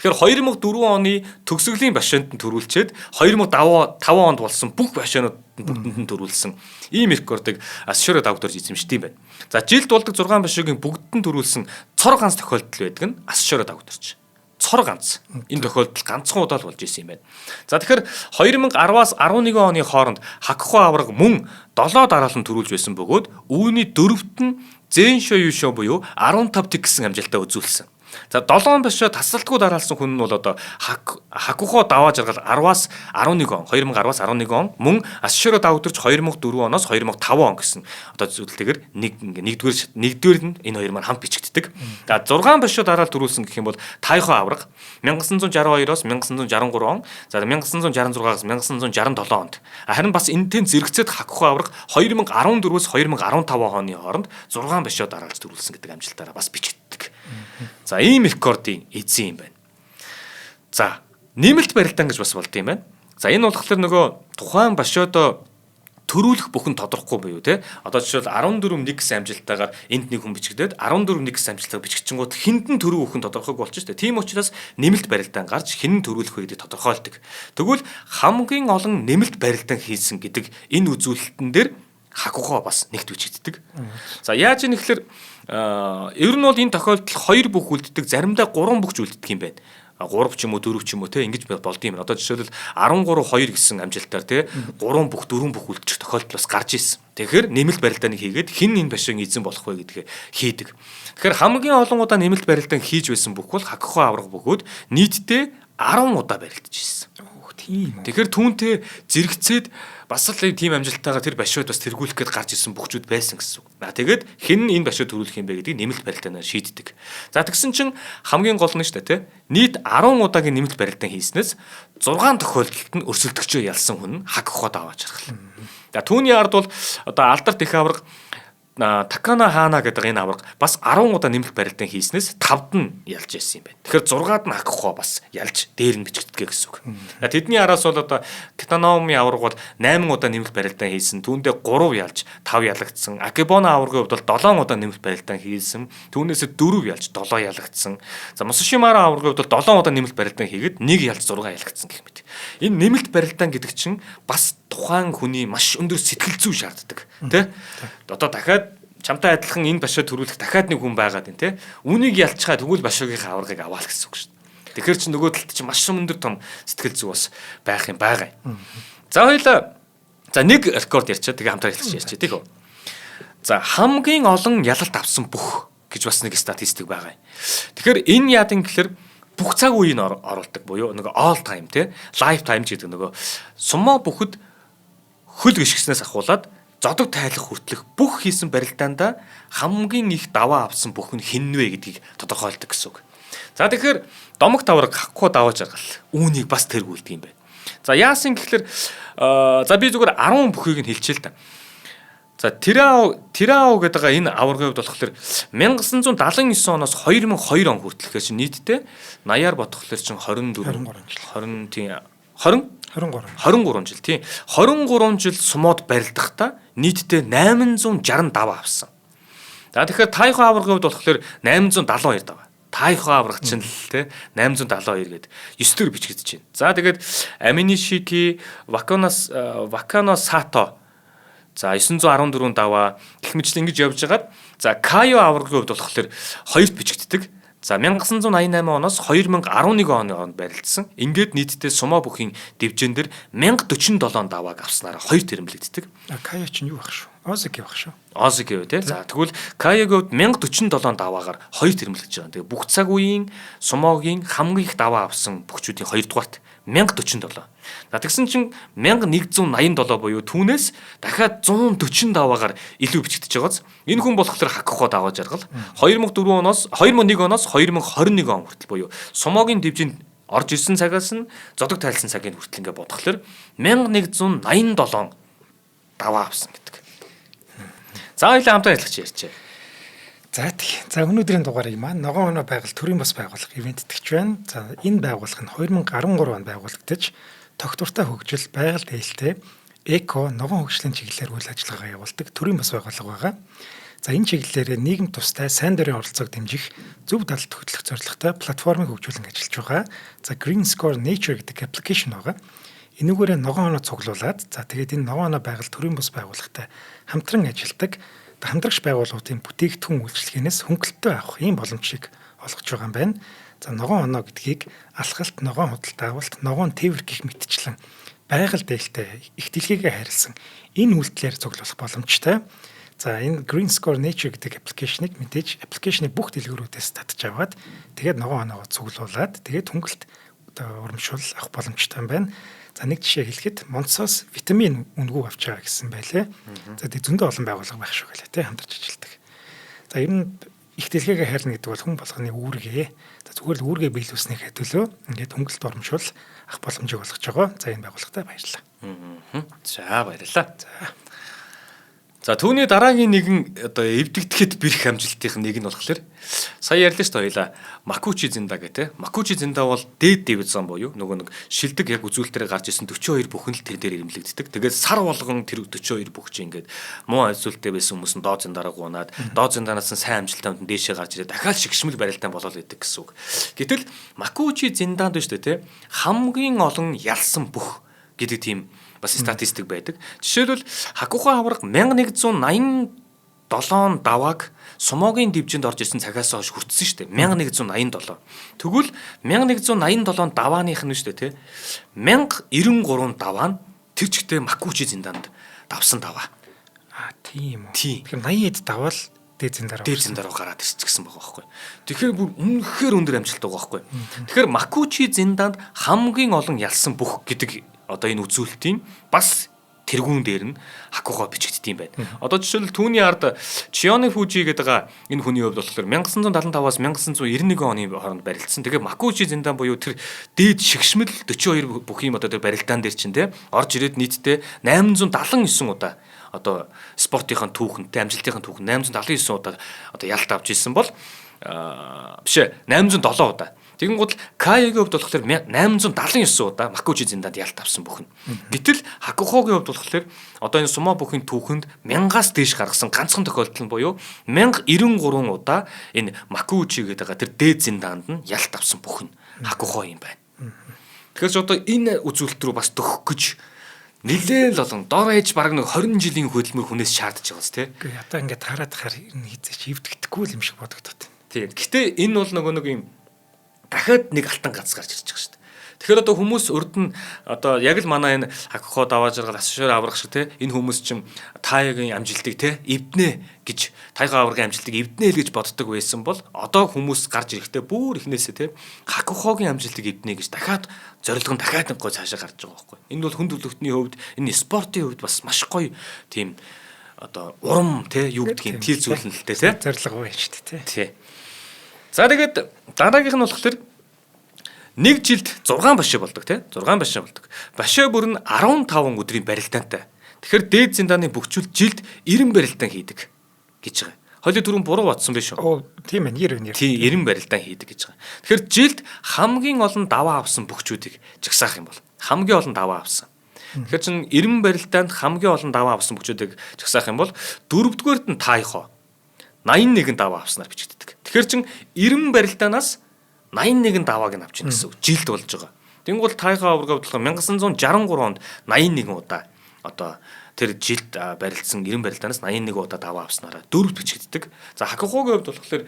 Тэгэхээр 2004 оны төгсгөлийн башианд нь төрүүлчээд 2005 онд болсон бүх башианууд нь бүгдэнд нь төрүүлсэн. Ийм рекордыг Асшоро давгдорж эзэмшдэг юм байна. За жилд болдог 6 башиагийн бүгдэнд нь төрүүлсэн цор ганц тохиолдол байдаг нь Асшоро давгдорж. Цор ганц. Энэ тохиолдол ганцхан удаа л болж исэн юм байна. За тэгэхээр 2010-аас 11 оны хооронд Хакхо авраг мөн 7 дараалан төрүүлж байсан бөгөөд үүний дөрөвт нь Зэншо Юшо буюу 15 тэг гэсэн амжилтаа үзүүлсэн. За 7 башаа тасралтгүй дараалсан хүн нь бол одоо Хакухо даваа жаргал 10-аас 11 он 2010-аас 11 он мөн Асшоро давгдэрч 2004 оноос 2005 он гэсэн одоо зүйлтэйгэр нэгдүгээр нь энэ хоёр маань хамт бичигддэг. За 6 башаа дараал төрүүлсэн гэх юм бол Тайхо авраг 1962-оос 1963 он, за 1966-аас 1967 онд. Харин бас энэтэй зэрэгцээд Хакухо авраг 2014-өөс 2015 оны хооронд 6 башаа дараалж төрүүлсэн гэдэг амжилтаараа бас бичигддэг. За ийм рекордын эзэн юм байна. За нэмэлт барилдаан гэж бас болд юм байна. За энэ болохоор нөгөө тухайн башоодо төрүүлэх бүхэн тодорхгүй буюу те. Одоо жишээл 14 1 гэсэн амжилттайгаар энд нэг хүн бичигдээд 14 1 гэсэн амжилттайгаар бичигчингууд хиндэн төрөв бүхэн тодорхойг болчих шүү дээ. Тийм учраас нэмэлт барилдаан гарч хэн төрүүлэх вэ гэдгийг тодорхойлдог. Тэгвэл хамгийн олон нэмэлт барилдаан хийсэн гэдэг энэ үзүүлэлтэн дээр Хакухо бас нэгт бичигддэг. За яаж ийм гэхээр ер нь бол энэ тохиолдолд 2 бүх үлддэг, заримдаа 3 бүх ч үлддэг юм байна. 3 ч юм уу 4 ч юм уу те ингэж болд юм. Одоо жишээлбэл 13 2 гэсэн амжилтаар те 3 бүх 4 бүх үлдчих тохиолдол бас гарч ирсэн. Тэгэхээр нэмэлт барилдааныг хийгээд хэн энэ башин эзэн болох вэ гэдгээ хийдэг. Тэгэхээр хамгийн олон удаа нэмэлт барилдаан хийж байсан бүх бол Хакухо авраг бөгөөд нийтдээ 10 удаа барилдаж ирсэн. Тийм. Тэгэхээр түүнтэй зэрэгцээд бас л тийм амжилттайгаар тэр башууд бас тэргүүлэх гээд гарч ирсэн бөхчүүд байсан гэсэн үг. Тэгээд хэн энэ башууд төрүүлэх юм бэ гэдгийг нэмэлт барилдаанаар шийддэг. За тэгсэн чинь хамгийн гол нь шүү дээ, тэ. Нийт 10 удаагийн нэмэлт барилдаан хийснээс 6 тохиолдолд нь өрсөлдөгчөө ялсан хүн Хакухо даваа жаргал. За түүний ард бол одоо алдарт их авраг Такана Хана гэдэг энэ авраг бас 10 удаа нэмэлт барилдаан хийснээс 5-д нь ялж ирсэн юм байна. Тэгэхээр 6-ад нь Хакухо бас ялж дээр нь бичигддэг гэсэн үг. Тэдний араас бол одоо Китаноми авраг бол 8 удаа нэмэлт барилдаан хийсэн. Түүндээ 3 ялж 5 ялагдсан. Акибона аваргын хувьд бол 7 удаа нэмэлт барилдаан хийсэн. Түүнээс 4 ялж 7 ялагдсан. За Мусашимара аваргын хувьд бол 7 удаа нэмэлт барилдаан хийгээд 1 ялж 6 ялагдсан гэх мэт. Энэ нэмэлт барилдаан гэдэг чинь бас тухайн хүний маш өндөр сэтгэл зүй шаарддаг, тэ? Одоо дахиад чамтай адилхан энэ башаа төрүүлэх дахиад нэг хүн байгаад байна, тэ? Үүнийг ялчхаа тэгвэл башаагийнхаа аваргыг аваал гэсэн үг шүү дээ. Тэгэхээр чи нөгөө талд чи маш өндөр том сэтгэл зүй бас байх юм байгаа юм. За хоёлаа за нэг рекорд ярьчаа тэгээ хамтаар ялчих ярьчих тийх үү. За хамгийн олон ялалт авсан бүх гэж бас нэг статистик байгаа юм. Тэгэхээр энэ яадан гэхэлэр бүх цаг үеийг оруулдаг буюу нөгөө all time те life time гэдэг нөгөө сумо бүхэд хөл гიშгснээс ахуулаад зодог тайлах хүртэлх бүх хийсэн барилдаандаа хамгийн их даваа авсан бүх нь хэн вэ гэдгийг тодорхойлдог гэсэн үг. За тэгэхээр домог тавраг Хакухо даваа жаргал үүнийг бас тэргүүлдэг юм байна. За яасан гэхэлэр за би зүгээр 10 бүхийг нь хэлчихээ л та. За Тирао гэдэг энэ аваргын хувьд болохоор 1979 оноос 2002 он хүртэл гэхэр чинь нийтдээ 80-аар бодохлоор чинь 24 23 жил. 20 тийм 20 23. 23 жил тийм 23 жил сумод барилдахдаа нийтдээ 860 даваа авсан. За тэгэхээр Тайхо аваргын хувьд болохоор 872 даваа. Тайхо аварга чинь л те 872 гээд 9 төр бичигдэж байна. За тэгээд Аминишики, Ваканос Вакано Сато за 914 даваа гэх мэтлэн ингэж явж хагаад за Кайо аваргын хувьд болохоор хоёрт бичигддэг. За 1988 оноос 2011 оны хооронд барилдсан. Ингээд нийтдээ сумо бүхийн дивжин дээр 1047 давааг авснараа хоёр тэрэмлэгддэг. Кайо чинь юу байх шүү? Озеки байх шүү. Озеки юу те. За тэгвэл Кайогийн хувьд 1047 даваагаар хоёр тэрэмлэгдэж байгаа. Тэгээ бүх цаг үеийн сумогийн хамгийн их даваа авсан бөхчүүдийн хоёрдугаарт 1047. За тэгсэн чинь 1187 буюу түүнээс дахиад 140 даваагаар илүү бичигдэж байгааз. Энэ хүн болохоор Хакухо даваа жаргал 2004 оноос 2001 оноос 2021 он хүртэл буюу сумогийн дивжинд орж ирсэн цагаас нь зодог тайлсан цагийн хүртэл ингээ бодохлоор 1187 даваа авсан гэдэг. За хоёлаа хамтаа ажиллагч ярьчээ. За тэг. За өнөөдрийн дугаарыг маань Ногоон оноо байгаль төрийн бас байгууллага ивент тэтгэж байна. За энэ байгууллага нь 2013 онд байгуулагдаж тогтвортой хөгжил, байгаль ээлтэй, эко, ногоон хөгжлийн чиглэлээр үйл ажиллагаа явуулдаг төрийн бас байгууллага байгаа. За энэ чиглэлээр нийгэм тустай сайн дурын оролцоог дэмжих, зөв далд хөтлөх зорилготой платформыг хөгжүүлэн ажиллаж байгаа. За Green Score Nature гэдэг аппликейшн байгаа. Энүүгээрээ ногоон оноо цуглуулад за тэгээд энэ ногоон оноо байгаль төрийн бас байгууллагатай хамтран ажилладаг хамтрагч байгууллагуудын бүтээгдэхүүн үйлчилгээнээс хөнгөлөлтөө авах ийм боломжийг олгож байгаа юм байна. За ногоон оноо гэдгийг алхалт, ногоон худалдаа авалт, ногоон тээвэр гэх мэтчлэн байгаль дээлтэй их дэлхийгээ харилсан энэ үйлдэлээр цуглуулах боломжтой. За энэ Green Score Nature гэдэг аппликейшнийг мэдээж аппликейшны бүх дэлгүүрүүдээс татж аваад тэгээд ногоон оноогоо цуглуулад тэгээд хөнгөлт одоо урамшуул авах боломжтой юм байна. За нэг жишээ хэлэхэд Монцоос витамин үнэгүй авч байгаа гэсэн байлээ. За тэг зөндөө олон байгууллага байх шүү гэлээ тий хамтарч ажилладаг. За ер нь их дэлгээгээ хайрна гэдэг бол хүн болгоны үүргээ. За зүгээр л үүргээ биелүүлснийхээ төлөө ингээд хөнгөлт урамшуул авах боломжийг олгож байгаа. За энэ байгууллагатай баярлалаа. За баярлалаа. За түүний дараагийн нэгэн одоо эвдэгдэхэд бэрх амжилтын нэг нь болохоор сая ярьлаа шүү дээ хоёлаа Макучи Зинда гэх те. Макучи Зинда бол дээд дивизион буюу нөгөө нэг шилдэг яг үзүүлэлтээр гарч ирсэн 42 бүхэн л тэр дээр ирэмлэгддэг. Тэгээд сар болгон тэр 42 бүх чинь ингээд муу үзүүлэлттэй байсан хүмүүс нь доод зиндараа гунаад доод зиндаанаас нь сайн амжилттай хүнд дээшээ гарч ирээд дахиад шигшмэл барилтаа болол гэдэг гэсэн үг. Гэтэл Макучи Зинданд шүү дээ те. Хамгийн олон ялсан бүх гэдэг тийм бас статистик байдаг. Жишээлбэл Хакухо аварга 1187 давааг сумогийн дивжинд орж ирсэн цагаас хойш хүртсэн шүү дээ. 1187. Тэгвэл 1187 давааных нь шүү дээ, тэ. 1093 даваа нь тэр чигтээ Макучи зинданд давсан даваа. А тийм үү. Тэгэхээр 80 хэд даваал дээд зиндараа дээд зиндараа гараад ирчихсэн байгаа байхгүй. Тэгэхээр бүр үнэхээр өндөр амжилт байгаа байхгүй. Тэгэхээр Макучи зинданд хамгийн олон ялсан бүх гэдэг одоо энэ үзүүлэлтийн бас тэргүүн дээр нь Хакухо бичигддэм байна. Одоо жишээлбэл түүний ард Чионе Фужи гэдэг энэ хүний хувьд болохоор 1975-аас 1991 оны хооронд барилдсан. Тэгээ Макучи зиндан буюу тэр дээд шигшмэл 42 бүх юм одоо тэр барилдаан дээр чинь те орж ирээд нийтдээ 879 удаа одоо спортынхаа түүхэнтэй амжилтынхаа түүхэн 879 удаа одоо ялт авч ирсэн бол биш ээ 807 удаа. Тэгэнгүүт Каягийн хувьд болохоор 879 удаа Макучи зинданд ялт авсан бүхэн. Гэтэл Хакухогийн хувьд болохоор одоо энэ сумо бүхийн түүхэнд 1000-аас дээш гаргасан ганцхан тохиолдол нь буюу 1093 удаа энэ Макучи гэдэг байгаа тэр дээд зинданд нь ялт авсан бүхэн Хакухо юм байна. Тэгэхээр ч одоо энэ үзүүлэлт рүү бас дөхөх гэж нэлээн л олон дор хаяж бараг нэг 20 жилийн хөдөлмөр хүнээс шаардж байгаас тий. Үгүй одоо ингээд хараад хаар хизээч эвдэгдэхгүй юм шиг бодогдоод. Тийм. Гэтэ энэ бол нөгөө нэг юм дахиад нэг алтан гац гарч ирж байгаа шүү дээ. Тэгэхээр одоо хүмүүс урд нь одоо яг л манай энэ Хакухо даваа жаргал асшуур аврах шиг те энэ хүмүүс чинь таягийн амжилтыг те эвднэ гэж таяга аврагын амжилтыг эвднэ л гэж боддог байсан бол одоо хүмүүс гарч ирэхдээ бүр эхнээсээ те Хакухогийн амжилтыг эвднэ гэж дахиад зорилго нь дахиад нэг гой цаашаа гарч байгаа байхгүй. Энэ бол хүн төрөлхтний хувьд энэ спортын хувьд бас маш гоё тийм одоо урам те юу гэдгийг тэр зүйл нь л те зорилго байж шүү дээ те. Тий. За тэгээд дараагийнх нь болохоор нэг жилд 6 башаа болдог тий. 6 башаа болдог. Башаа бүр нь 15 өдрийн барилдаантай. Тэгэхээр дээд зиндааны бөхчүүл жилд 90 барилдаан хийдэг гэж байгаа. Хойлоо түрүүн буруу бодсон биш үү? Оо тийм ээ 90. Тийм 90 барилдаан хийдэг гэж байгаа. Тэгэхээр жилд хамгийн олон даваа авсан бөхчүүдийг жагсаах юм бол хамгийн олон даваа авсан. Тэгэхээр чин 90 барилдаанд хамгийн олон даваа авсан бөхчүүдийг жагсаах юм бол дөрөвдүгээрт нь Тайхо 81 даваа авснаар бичигддэг. Тэгэхээр чин 90 барилдаанаас 81 давааг нь авч ийн гэсэн үг. Жилд болж байгаа. Тэнгуул Тайхо аварга бодлого 1963 онд 81 удаа одоо тэр жилд барилдсан 90 барилдаанаас 81 удаа даваа авснараа дөрөвт бичигддэг. За Хакухогийн хувьд болохоор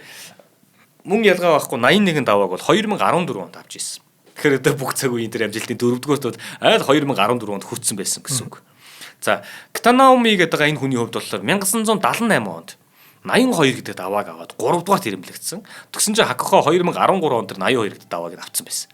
мөн ялгаа байхгүй 81 давааг бол 2014 онд авч ирсэн. Тэгэхээр одоо бүх цаг үеийн тэр амжилтын дөрөвдүгээрт бол айл 2014 онд хүрсэн байсан гэсэн үг. За Китанаоми гэдэг энэ хүний хувьд болохоор 1978 онд 82 гэдэг давааг аваад 3 дугаарт ирэмблэгдсэн. Тэгсэн чинь Хакухо 2013 онд тэр 82 гэдэг давааг нь авцсан байсан.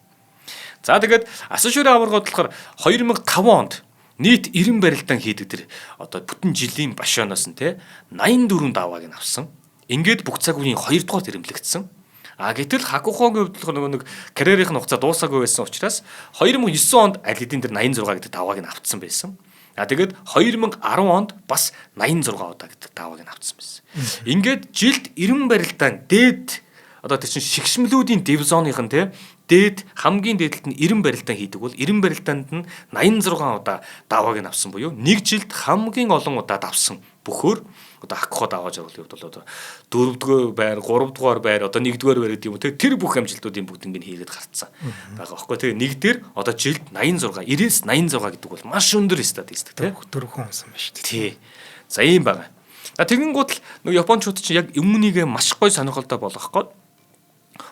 За тэгээд Асашури аваргууд болохоор 2005 онд нийт 90 барилдаан хийдэг тэр одоо бүтэн жилийн башааноос нь те 84 давааг нь авсан. Ингээд бүх цаг үеийн 2 дугаарт ирэмблэгдсэн. А гэтэл Хакухогийн хувьд болохоор нөгөө нэг карьерийн хугацаа дуусаагүй байсан учраас 2009 онд аль хэдийн тэр 86 гэдэг давааг нь авцсан байсан. А тэгээд 2010 онд бас 86 удаа гэдэг давааг нь авцсан байсан. Ингээд жилд 90 барилдаан дээд одоо тэр чинь шигшмлүүдийн дивизионых нь те дээд хамгийн дээдлэлт нь 90 барилдаан хийдэг бол 90 барилдаанд нь 86 удаа давааг нь авсан буюу нэг жилд хамгийн олон удаа давсан бөхөөр одоо Хакухо даваа жаргалын хувьд бол одоо 4-р байр, 3-р байр, одоо 1-р байр гэдэг юм уу те тэр бүх амжилтуудын бүгднийг хийгээд гарцсан байгаа байхгүй. Тэгээ нэг дээр одоо жилд 86, 90-с 86 гэдэг бол маш өндөр статистик те. Дөрвөн хүн унсан байна шүү дээ. Тий. За ийм байгаа. За тэгэн гут л нөгөө японочууд чинь яг өмнөнийг маш гоё сонирхолтой болгох гээд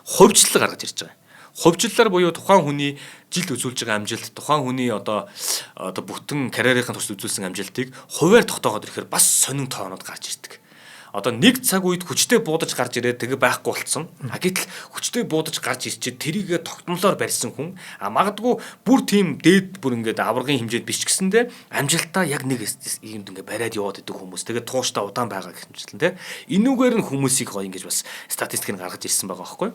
хувьчлал гаргаж ирж байгаа. Хувьчлалаар буюу тухайн хүний жилд үзүүлж байгаа амжилт, тухайн хүний одоо бүтэн карьерийн туршид үзүүлсэн амжилтыг хувиар тогтоогоод ирэхээр бас сонин тоонууд гарч ирдэг. Одоо нэг цаг үед хүчтэй буудаж гарч ирээд тэгээ байхгүй болцсон. А гэтэл хүчтэй буудаж гарч ирчээд тэрийгэ тогтмолоор барьсан хүн а магадгүй бүр тийм дээд бүр ингээд аваргын хэмжээд биш гэсэндэ амжилтаа яг нэг юмд ингээд бариад яваад идэг хүмүүс. Тэгээ тууштай удаан байгаа гэх мэтчлэн те. Энүүгээр нь хүмүүсийг гоё ингэж бас статистикийг гаргаж ирсэн байгаа байхгүй.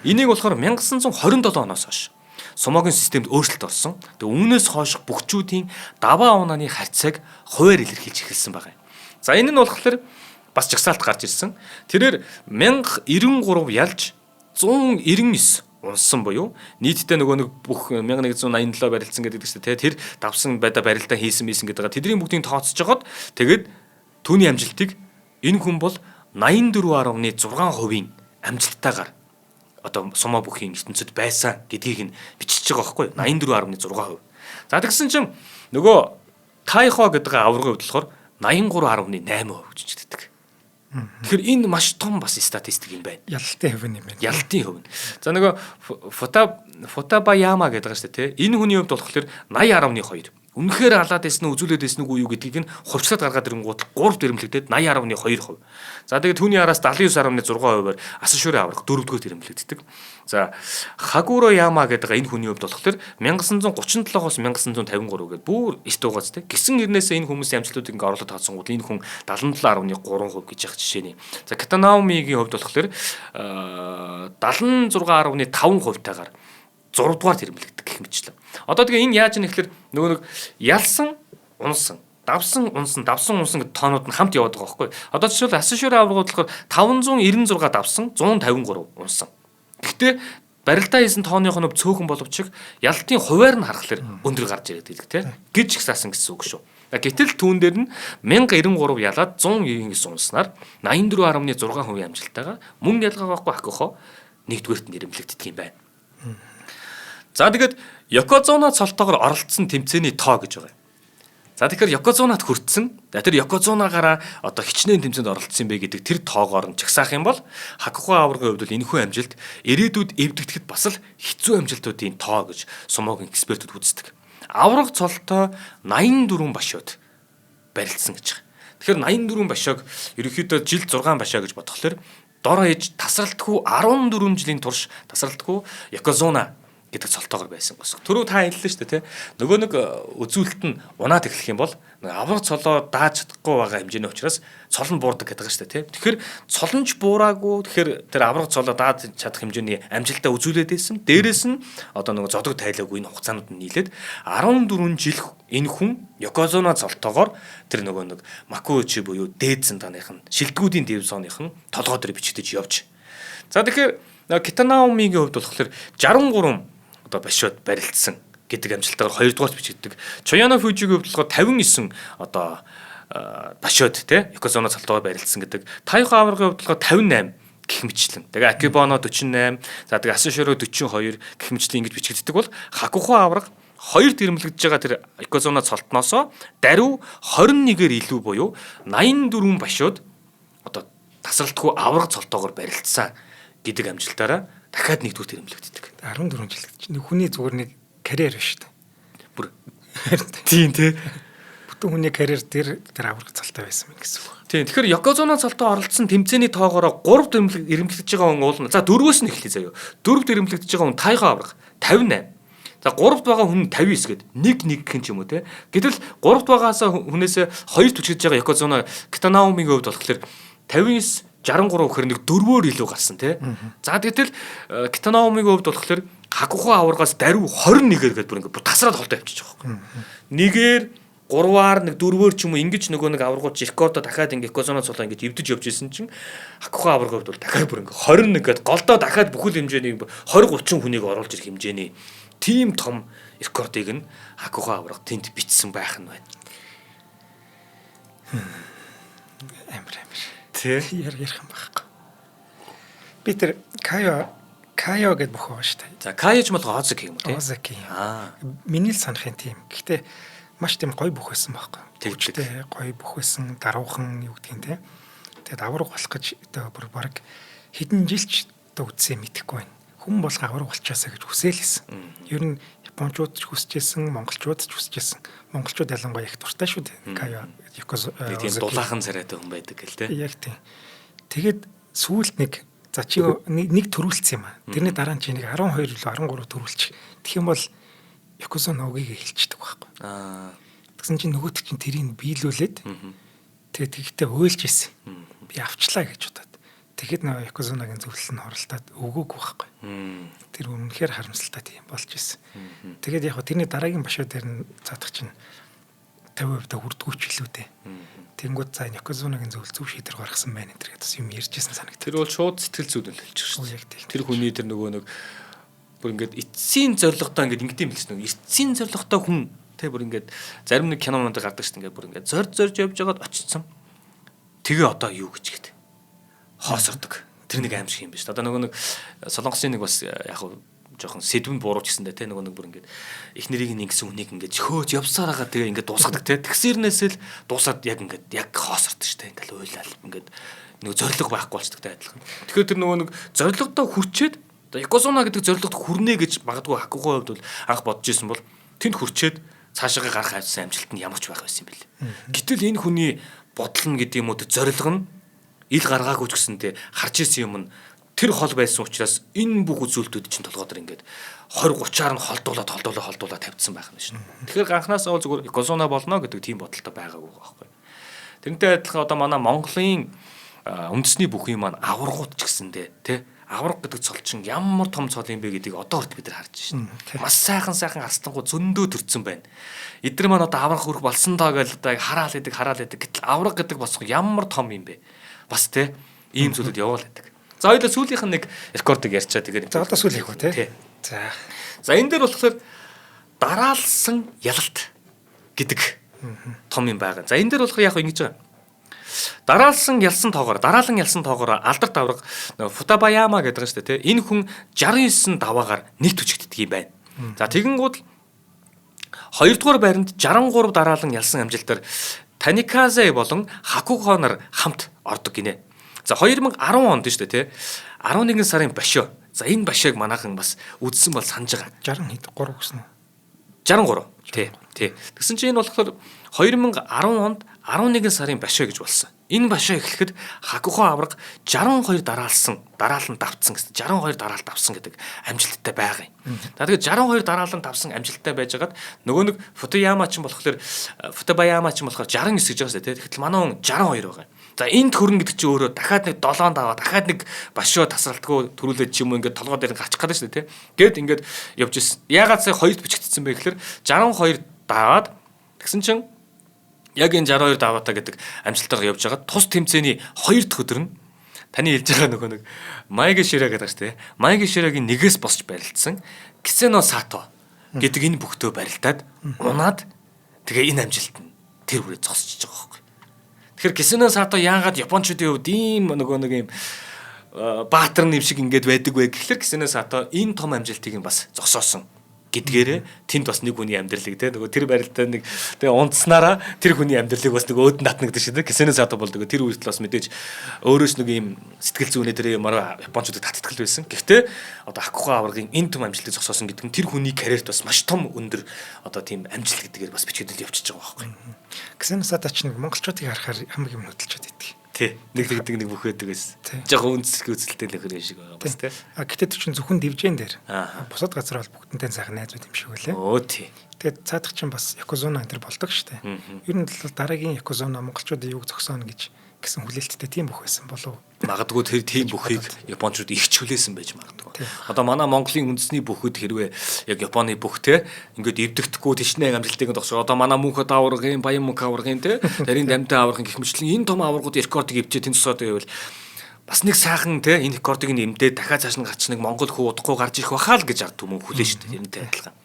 Энийг болохоор 1927 оноос хойш сумогийн системд өөрчлөлт орсон. Тэгээ үүнээс хойш бөхчүүдийн даваа унааны харьцааг хувиар илэрхийлж эхэлсэн байгаа юм. За энэ нь болохоор бас жагсаалт гарч ирсэн. Тэрээр 1093 ялж 199 унсан буюу нийтдээ нөгөө нэг бүх 1987 барилдсан гэдэг чинь те тэр давсан байда барилдаа хийсэн мийсэн гэдэг байгаа. Тэдний бүгдийг тооцож жагаад тэгээд түүний амжилтыг энэ хүн бол 84.6% амжилттайгаар одоо сумаа бүхийн ертөнцид байсан гэдгийг нь бичиж байгаа байхгүй 84.6%. За тэгсэн чинь нөгөө Тайхо гэдэг аваргын хувьд болохоор 83.8% гэж бичигддэг. Тэгэхээр энэ маш том бас статистик юм байна. Ялалтын хувь юм байна. Ялалтын хувь. За нөгөө Футабаяма гэдэг байгаа шүү дээ, тэ. Энэ хүний хувьд болохоор 80.2. Үнэхээр алаад байсан уу, үзүүлээд байсан уу юу гэдгийг нь хувьчлаад гаргаад ирэнгуут 3 дэрэмлэгдээд 80.2%. За тэгээд түүний араас 79.6%-аар Асашури аврах 4-р дэрэмлэгддэг. За Хагуро Яма гэдэг энэ хүний хувьд болохоор 1937-оос 1953 гээд бүр эрт угаац те. Гисэн эрнээсээ энэ хүмүүсийн амжилтуудыг ингээ оруулаад тооцсонгууд энэ хүн 77.3% гэж яах жишээний. За Катанаомигийн хувьд болохоор 76.5%-тайгаар 6 дугаар тэрэмлэгдэх гэх мэтчлэн. Одоо тэгээ энэ яаж ийм гэхээр нөгөө нэг ялсан унсан, давсан унсан, давсан унсан гэдэг тоонууд нь хамт яваад байгаа байхгүй. Одоо жишээлбэл Асашури аваргууд болохоор 596 давсан, 153 унсан. Гэхдээ барилдаа хийсэн тооных нь цөөхөн боловч ялтын хувиар нь харахаар өндөр гарч ирээд байдаг те. Гэж их саасан гэсэн үг шүү. Гэтэл түүн дээр нь 1093 ялаад 199 унснаар 84.6% амжилттайгаар мөн ялгаа байхгүй Хакухо нэгдүгээрт нэрэмлэгддэг юм байна. За тэгээд Йокозуна цолтойгоор оролцсон тэмцээний тоо гэж байгаа юм. За тэгэхээр Йокозунат хүртсэн. Тэр Йокозунагаараа одоо хичнээн тэмцээнд оролцсон юм бэ гэдэг тэр тоогоор нь чагсаах юм бол Хакухо аваргын хувьд бол энэхүү амжилт ирээдүйд эвдэгдэхэд бас л хэцүү амжилтуудын тоо гэж сумогийн экспертүүд үздэг. Аварга цолтой 84 башууд барилцсан гэж байгаа. Тэгэхээр 84 башааг ерөнхийдөө жил 6 башаа гэж бодохлоор дор хаяж тасралтгүй 14 жилийн турш тасралтгүй Йокозуна гэдэг цолтоогоор байсан босго. Түрүү та хэллээ шүү дээ, тэ. Нөгөө нэг үзүүлэлт нь унаад эхлэх юм бол авраг цолоо дааж чадахгүй байгаа хэмжээний учраас цол нь буурдаг гэдэг шүү дээ, тэ. Тэгэхээр цол нь ч буураагүй. Тэгэхээр тэр авраг цолоо дааж чадах хэмжээний амжилтаа үзүүлээд байсан. Дээрээс нь одоо нөгөө зодог тайлаагүй энэ хугацаанууд нь нийлээд 14 жил энэ хүн Йокозуна цолтоогоор тэр нөгөө нэг Макуучи буюу дээд зэнтаных нь шилдэгүүдийн дивизионых нь толгой дээр бичигдэж явж. За тэгэхээр Китанаомигийн хувьд болохоор 63 одоо башууд барилдсан гэдэг амжилттайгаар хоёрдугаарт бичигддэг. Чояно Фужигийн хувьд болохоор 59 одоо башууд те Йокозуна цолтойгоор барилдсан гэдэг. Тайхо аваргын хувьд болохоор 58 гэх мэтлэн. Тэгээ Акибоно 48, за тэгээ Асаширо 42 гэх мэтлэн ингэж бичигддэг бол Хакухо аварга хоёр дэрэмлэгдэж байгаа тэр Йокозуна цолтноосоо даруй 21-ээр илүү буюу 84 башууд одоо тасралтгүй аварга цолтоогоор барилдсан гэдэг амжилтаараа дахиад нэгдүгээр дэрэмлэгддэг. 14 жил гэж нэг хүний зүгээр нэг карьер биш үү? Бүр тийм тий. Бүтэн хүний карьер дээр тэр авраг цалтай байсан юм гэсэн үг. Тийм. Тэгэхээр Йокозуна цолтой оролцсон тэмцээний тоогоороо 3 дэрэмлэгдэж байгаа хүн уул. За дөрвөөс нь эхлэе заяо. 4 дэрэмлэгдэж байгаа хүн Тайга авраг 58. За 3-д байгаа хүн 59 гээд 1 1 гэх юм уу те. Гэтэл 3-д байгаас хүнээс 2 түлхэж байгаа Йокозуна Китанаомигийн хувьд болохоор 59 63 гэхэр нэг дөрвөөр илүү гарсан тий. За гэтэл Китанаомигийн хувьд болохоор Хакухо аваргаас даруй 21-ээр гээд бүр ингээд тасраад холдоо явчих жоох. Нэгээр 3-аар нэг дөрвөөр ч юм уу ингэж нөгөө нэг аваргууд рекордо дахиад ингээ Йокозуна цулаа ингэж эвдэж явж исэн чинь Хакухо аваргын хувьд бол дахиад бүр ингээ 21 гээд голдоо дахиад бүхэл хэмжээний 20 30 хүнийг оруулж ирэх хэмжээний тийм том рекордыг нь Хакухо аварга тэнд бичсэн байх нь байна. Амар амар. Тэ ярих юм байхгүй. Би тэр Кайо гэдээ бүх байгаа шүү дээ. За Кайо ч болох Озаки юм уу тий? Озаки. Аа. Миний л санахын тийм. Гэхдээ маш тийм гоё бүх байсан байхгүй. Тэгвчтэй гоё бүх байсан, даруухан юу гэдгийг тий. Тэгээд авраг болох гэж одоо бүр баг хэдэн жилч одоо үтсээ мэдэхгүй байна. Хүн болго авраг болчаасаа гэж хүсээлсэн. Ер нь японочууд ч хүсэжсэн, монголчууд ч хүсэжсэн. Монголчууд ялангуяа их дуртай шүү дээ. Кайо Йокозуна тийм дулаахан царайтай хүн байдаг гэл тий. Яг тийм. Тэгээд сүүлд нэг за чи нэг төрүүлсэн юм аа. Тэрний дараа нь чи нэг 12 илүү 13 төрүүлчих. Тэгэх юм бол Йокозуна угийг хэлчихдэг байхгүй. Аа. Тэгсэн чинь нөгөөт чинь тэрийг биелүүлээд тэгээд тэгтээ уйлж исэн. Би авчлаа гэж бодоод. Тэгэхэд нөгөө Йокозунагийн зөвлөл нь хоролтоод өгөөгүй байхгүй. Тэр үнэхээр харамсалтай тийм болж исэн. Тэгээд яг тэрний дараагийн башуу дээр нь заадах чинь 50% та хүрдгүү ч илүү дээ. Тэнгүүд за Йокозунагийн зөвлөл зөв шийдвэр гаргасан байна энэ гэдэг бас юм ярьжсэн санагдав. Тэр бол шууд сэтгэл зүйд нөлөөлж шүү дээ. Тэр хүний тэр нөгөө нэг бүр ингээд эцсийн зорилготой ингээд ингэдэм билсэн нэг эцсийн зорилготой хүн тэ бүр ингээд зарим нэг кино монд гардаг шүү дээ ингээд бүр ингээд зорж зорж явж байгаад очсон. Тэгээ одоо юу гэж гээд хоосордог. Тэр нэг аим шиг юм биш. Одоо нөгөө нэг Солонгосын нэг бас яг жоохон сэдвэн бурууч гэсэндээ те нөгөө нэг бүр ингээд их нэрийг нь ингэсэн хүнийг ингээд хөөж явсаар байгаа тэгээ ингээд дуусгадаг те тэгсэрнээсээ л дуусаад яг ингээд яг хоосордог штэ ингээд уйлал ингээд нөгөө зориг байхгүй болчдөг те адилхан. Тэгэхээр тэр нөгөө нэг зорилгодоо хүрчээд одоо Йокозуна гэдэг зорилгод хүрнэ гэж магадгүй Хакугын хувьд бол анх бодож исэн бол тэнд хүрчээд цаашаагаа гарах хайсан амжилт нь ямар ч байх байсан юм бэл. Гэтэл энэ хүний бодол нь гэдэг юм уу зорилго нь ил гаргаагүй ч гэсэнтэй харж исэн юм нь тэр хол байсан учраас энэ бүх үзүүлэлтүүд чинь толгой дээр ингээд 20 30-аар нь холдуулаад тавьдсан байх юм шин. Тэгэхээр анхнаасаа бол зүгээр Йокозуна болно гэдэг тийм бодолтой байгаагүй байхгүй. Тэрнтэй адилхан одоо манай Монголын үндэсний бүх юм маань аваргууд ч гэсэндээ тий аварга гэдэг цол чинь ямар том цол юм бэ гэдгийг одоо хүртэл бид нар харж шин. Маш сайхан сайхан арслангууд зөндөө төрсэн байна. Эдгээр маань одоо аварга хөрөх болсон доо гэж одоо хараал идэг. Гэтэл аварга гэдэг босго ямар том юм бэ? Бас тий ийм зүйлүүд яваал байдаг. За хоёулаа сүүлийнх нь нэг рекордыг ярьчаа тэгээд. За одоо сүүлийнх үү тий. За. За энэ дээр болохоор дараалсан ялалт гэдэг том юм байгаа. За энэ дээр болохоор яг ингэж байгаа. Дараалсан ялсан тоогоор, дараалан ялсан тоогоор алдарт авраг Футабаяма гэдэг нь шүү дээ, тий. Энэ хүн 69 даваагаар нэг түчигддэг юм байна. За тэгэнгүүт хоёрдугаар байранд 63 дараалан ялсан амжилтаар Таниказе болон Хакухо нар хамт ордог гинэ. За 2010 онд шүү дээ, тий. 11 сарын башио. За энэ башиог манайхан бас үзсэн бол санаж байгаа. 60 хэд 3 гэсэн үү? 63. Тий. Тий. Тэгсэн чинь энэ болохоор 2010 онд 11 сарын башио гэж болсон. Энэ башаа эхлэхэд Хакухо аварга 62 дараалсан, дараалан давтсан гэсэн 62 дараалал давсан гэдэг амжилттай байгаа юм. За тэгээд 62 дараалан давсан амжилттай байжгаад нөгөө нэг Футаяма ч болохоор Футабаяма ч болохоор 69 гэж байгаа шүү дээ. Тэгэхдээ манай хүн 62 байгаа юм. За энд хөрнө гэдэг чинь өөрөө дахиад нэг 7 даваа, дахиад нэг башоо тасралтгүй төрүүлээд ч юм уу ингээд толгой дээр гарчих гэдэг шүү дээ, тий. Гэт ингээд явж ирсэн. Яагаад сая хоёрт бичигдсэн бэ гэхээр 62 даваад тэгсэн чинь яг энэ 62 даваатаа гэдэг амжилтайгаар явж байгаа тус тэмцээний хоёр дахь өдөр нь таны хэлж байгаа нөгөө нэг Майга Шира гэдэг шүү дээ. Майга Ширагийн нэгээс босч барилдсан Кисено Сато гэдэг энэ бүхтөө барилдаад унаад тэгээ энэ амжилт нь тэр бүрээ зогсож байгаа байхгүй. Тэгэхээр Кисено Сато яагаад японочдын хувьд ийм нөгөө нэг юм баатар нэм шиг ингээд байдаг вэ гэхлээр Кисено Сато энэ том амжилтыг нь бас зогсоосон гэдгээрээ тэнд бас нэг хүний амьдралыг те нөгөө тэр барилдаа нэг тэгээ унтснараа тэр хүний амьдралыг бас нэг өөд татна гэдэг шиг те Кисено Сато бол нөгөө тэр үед бас мэдээж өөрөөс нэг юм сэтгэл зүйнээ тэр юмараа японочдод таттгэл байсан. Гэхдээ одоо Хакухо аваргын энэ том амжилтыг зогсоосон гэдэг нь тэр хүний карьерт бас маш том өндөр одоо тийм амжилт гэдгээр бас бичигдэл явчихж байгаа байхгүй. Кисено Сато ч нэг монголчуудыг харахаар хамаг юм хөдөлчөөд идэг. Тий. Нэг тэгдэг нэг бүх байдаг байсан. Жохоо үндэсний үзэлтэй л нөхөр шиг байгаа бас тий. А гэтээ тэр чинь зөвхөн дивжэн дээр. Бусад газар бол бүгдэнтэй сайхан найзууд юм шиг үлээ. Өө тий. Тэгээд цаадах чинь бас Якузуна энэ төр болдог штэ. Ер нь бол дараагийн Якузуна монголчуудын юг зогсооно гэж гэсэн хүлээлттэй тийм бүх байсан болов. Магадгүй тэр тийм бүхийг японочууд их чөлөөсөн байж магадгүй. Одоо манай Монголын үндэсний бүхэд хэрвээ яг Японы бүх те ингээд эвдэгдэхгүй тийшнээ амжилтыг тогсоо. Одоо манай Мөнхөд аваргын, Баян мөнх аваргын те Тарийн дамтай аваргын гэх мэтлэн энэ том аваргууд рекордыг эвчээ тэн тусаад байвал бас нэг сайхан те энэ рекордыг нэмдээ дахиад цааш нь гарч нэг Монгол хүү удахгүй гарч ирэх бахаа л гэж ард түмэн хүлээн шүү дээ. Тэрнтэй адилхан.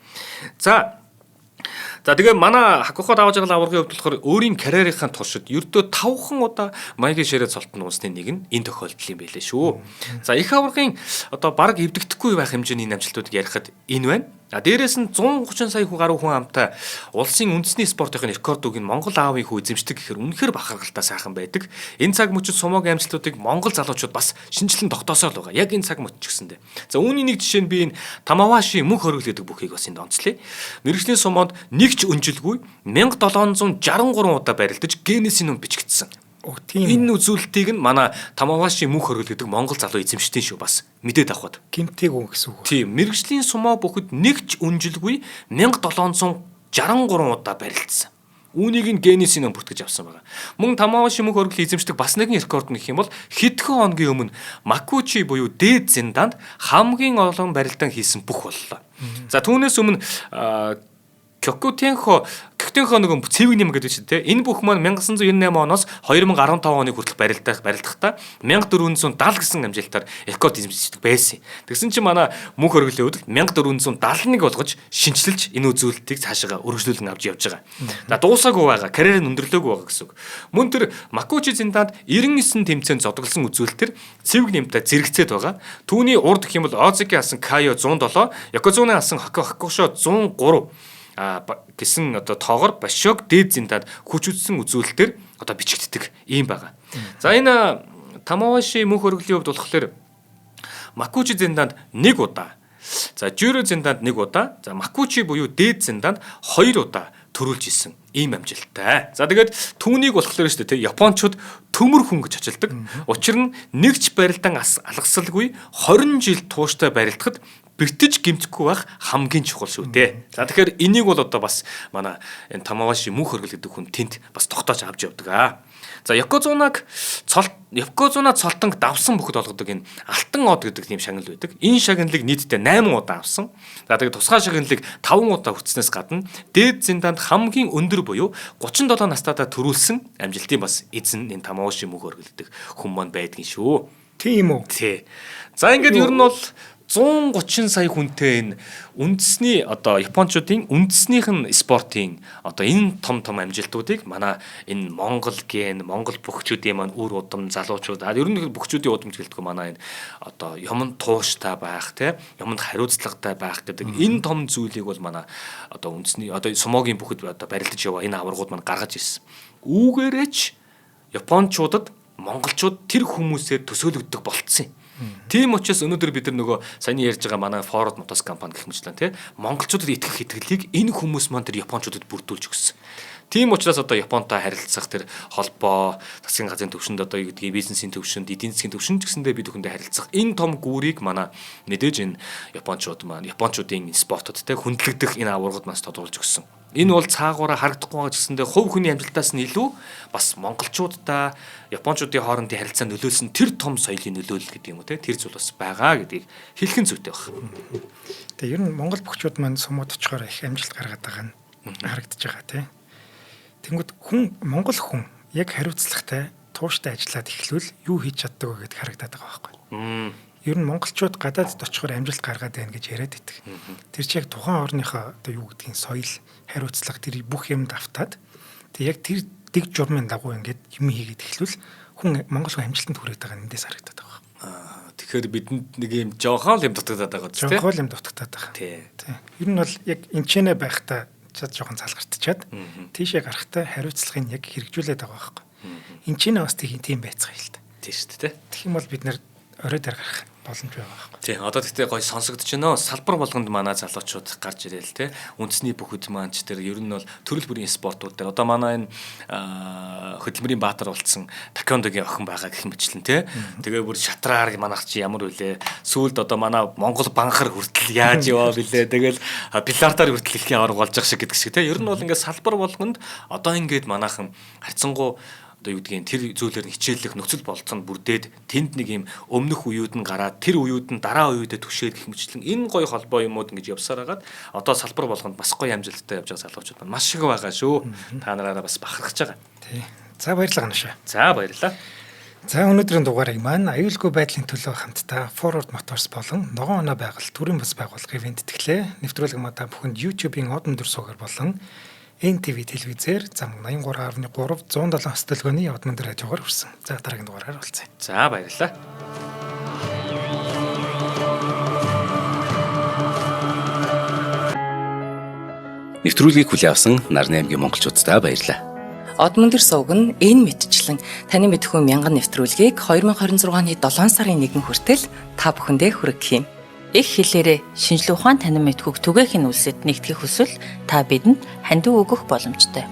За тэгээ манай Хакухо давж байгаа аваргын хувьд болохоор өөрийн карьерийнхаа туршид ердөө 5хан удаа Майги Ширэ цолтон уусны нэг нь энэ тохиолдол юм байлээ шүү. За их аваргын одоо бараг эвдэгдэхгүй байх хэмжээний энэ амжилтуудыг ярихад энэ байна. А дээрээс нь 130 сая гаруй хүн амтай улсын үндэсний спортын рекордыг нь Монгол аавын хүү эзэмшдэг гэхээр үнэхээр бахархалтай сайхан байдаг. Энэ цаг мөчид сумогийн амжилтуудыг Монгол залуучууд бас шинжилэн тогтоосоо л байгаа. Яг энэ цаг мөч ч гэсэндээ. За үүний нэг жишээ нь би энэ Тамаваши мөнх хөргөл гэдэг бүхийг бас энд онцлъя. Мэргэжлийн сумонд нэг ч өнжилгүй 1763 удаа барилдаж Гиннесийн ном бичигдсэн. Тийм. Энэ үзүүлэлтийг нь манай Тамаваши мөнх хөргөл гэдэг Монгол залуу эзэмшдэг шүү бас. Мэдээд авахд. Гэмтэйг үн гэсэн үг. Тийм, мэргэжлийн сумаа бүхэд нэг ч өнжилгүй 1763 удаа барилдсан. Үүнийг нь Гиннесийн ном бүртгэж авсан байгаа. Мөн Тамаваши мөнх хөргөл эзэмшдэг бас нэгэн рекорд нь гэх юм бол хэдхэн хоногийн өмнө Макучи буюу дээд зиндаанд хамгийн олон барилдаан хийсэн бүх боллоо. За түүнээс өмнө Кёкутенхо нөгөө цэвэг нэм гэдэг чинь те энэ бүх маань 1998 оноос 2015 оны хүртэл барилдахдаа 1470 гэсэн амжилтаар рекорд эзэмшдэг байсан. Тэгсэн чинь манай мөнх хөргөлийн хувьд 1471 болгож шинчилж энэ үзүүлэлтийг цаашаа өргөжлүүлэн авч явж байгаа. За дуусаагүй байгаа, карьер нь өндөрлөөгүй байгаа гэсэн үг. Мөн тэр Макучи зиндаанд 99 тэмцээнд зодоглосон үзүүлэлтээр цэвэг нэмтэй зэрэгцээд байгаа. Түүний урд гэх юм бол Озики асан Кайо 107, Якозуны асан Хакошо 103 гэсэн одоо тоогоор Башог дээд зиндад хүч үзсэн үзүүлэлтээр одоо бичигддэг ийм байгаа. За энэ Тамаваши мөнх хөргөлийн хувьд болохоор Макучи зинданд нэг удаа, за Жюро зинданд нэг удаа, за Макучи буюу дээд зинданд 2 удаа төрүүлж исэн ийм амжилттай. За тэгээд түүнийг болохоор шүү дээ Япончууд төмөр хүн гэж очилдог. Учир нь нэг ч барилдан алгасалгүй 20 жил тууштай барилдахад бэртэж гэмтэхгүй байх хамгийн чухал шүү дээ. За тэгэхээр энийг бол одоо бас манай энэ Тамаваши мөнх хөргөл гэдэг хүн тэнд бас тогтоож авч явдаг аа. За Якозунаг Якозуна цолтонг давсан бүхэд олгодог энэ алтан од гэдэг тийм шагнал байдаг. Энэ шагналыг нийтдээ 8 удаа авсан. За тэгээд тусгай шагналыг 5 удаа хүртснээс гадна дээд зиндаанд хамгийн өндөр буюу 37 настайдаа төрүүлсэн амжилтын бас эзэн энэ Тамаваши мөнх хөргөл гэдэг хүн маань байдгийн шүү. Тийм үү? Тий. За ингээд ер нь бол 130 сая хүнтэй энэ үндэсний одоо японочдын үндэснийх нь спортын одоо энэ том том амжилтуудыг манай энэ Монгол ген, Монгол бүхчүүдийн маань үр удам залуучууд, ер нь бүхчүүдийн удамж гэлтгүй манай энэ одоо юмд тууштай байх, те юмд хариуцлагатай байх гэдэг энэ том зүйлийг бол манай одоо үндэсний одоо сумогийн бүхэд одоо барилдаж яваа энэ аваргууд маань гаргаж ирсэн. Үүгээрээч японочдод монголчууд тэр хүмүүсээр төсөөлөгддөг болцсон юм. Тийм учраас өнөөдөр бид нар нөгөө саяны ярьж байгаа манай Forward Motors компани гэх мэтлэн тий монголчуудад итгэх итгэлийг энэ хүмүүс маань тэр японочдод бүрдүүлж өгсөн. Тийм учраас одоо Японтой харилцах тэр холбоо, засгийн газрын төвшөнд одоо юу гэдгийг бизнесийн төвшөнд, эдийн засгийн төвшөнд ч гэсэндээ бид бүхэндээ харилцах энэ том гүүрийг манай мэдээж энэ японочууд маань японочдын спортод те хүндлэгдэх энэ аваргад нас тодруулж өгсөн. Энэ бол цаагаараа харагдахгүй байгаа ч гэсэндээ хувь хүний амжилтаас нь илүү бас монголчуудаа японочдын хоорондын харилцаа нөлөөлсөн тэр том соёлын нөлөөлөл гэдэг юм уу те тэр зүйл бас байгаа гэдгийг хэлэх нь зүйтэй баг. Тэгээ ер нь монгол бөхчүүд маань сумууд очихоор их амжилт гаргаад байгаа нь харагдаж байгаа тий. Тэнгүүд хүн монгол хүн яг хариуцлагатай тууштай ажиллаад эхлвэл юу хийж чаддаг вэ гэдг харагдаад байгаа байхгүй. Ер нь монголчууд гадаадд очихоор амжилт гаргаад байна гэж яриад байдаг. Тэр чи яг тухайн орныхоо одоо юу гэдгийг соёл, хариуцлага тэр бүх юмд автаад тэг яг тэр дэг журмын дагуу ингээд юм хийгээд эхлвэл хүн монгол хүн амжилтанд хүрээд байгаа нь эндээс харагдаад байгаа. Тэгэхээр бидэнд нэг юм жоохон л юм дутагдаад байгаа зү тий. Жоохон л юм дутагдаад байгаа. Тий. Ер нь бол яг энчэнэ байхдаа чад жоохон залгартчаад тийшээ гарахтаа хариуцлагыг яг хэрэгжүүлээд байгаа байхгүй. Энчэнэ бас тийм байцгаа л та. Тийм шүү дээ. Тэгэх юм бол бид нэр орой дээр гарах боломж байгаа байхгүй. Тий. Одоо тэгтээ гоё сонсогдож байна. Салбар болгонд манай залуучууд гарч ирээл те. Үндэсний бүхэд маань ч тэр ер нь бол төрөл бүрийн спортууд дээр одоо манай энэ хөдөлмөрийн баатар болцсон такондогийн охин байгаа гэх мэтлэн те. Тэгээ бүр шатраар манайх чи ямар үлээ. Сүүлд одоо манай Монгол банхар хүртэл яаж яваа бilé. Тэгэл бильярдаар хүртэл дэлхийн аварга болж байгаа шиг гэдэг шиг те. Ер нь бол ингээд салбар болгонд одоо ингээд манайхан харьцангуй одоо юу гэдгийг тэр зүйлээр нь хичээллэх нөхцөл болцоонд бүрдээд тэнд нэг юм өмнөх үеүд нь гараад тэр үеүд нь дараа үеүдэд түшээд гэх мэтлэн энэ гоё холбоо юмуд ингэж явсаар хагаад одоо салбар болгонд бас гоё амжилттай явж байгаа залуучууд маань маш их байгаа шүү. Та нараараа бас бахархаж байгаа. Тий. За баярлалаа Ганашаа. За баярлалаа. За өнөөдрийн дугаарыг маань аюулгүй байдлын төлөө хамтдаа Forward Motors болон Ногоон оноо байгаль төрийн бас байгууллагын ивент тэтгэлээ. Нэвтрүүлэг мада бүхэнд YouTube-ийн одон дөр суугаар болон NTV телевизээр замг 83.3 107 хөтөлбөрийн одмон дээр радиогоор хүрсэн. За дараагийн дугаараар уулзъя. За баярлалаа. Нэвтрүүлгийг хүлээн авсан Нарны аймгийн монголчууддаа баярлалаа. Одмон дээр сувг нь энэ мэтчлэн таны мэдхүү мянган нэвтрүүлгийг 2026 оны 7 сарын 1 хүртэл та бүхэндээ хүргэх юм. Их хэлээрээ шинжлэх ухаан танин мэдхүйг түгээх нь үлсэд нэгтгэх хүсвэл та бидэнд хандив өгөх боломжтой.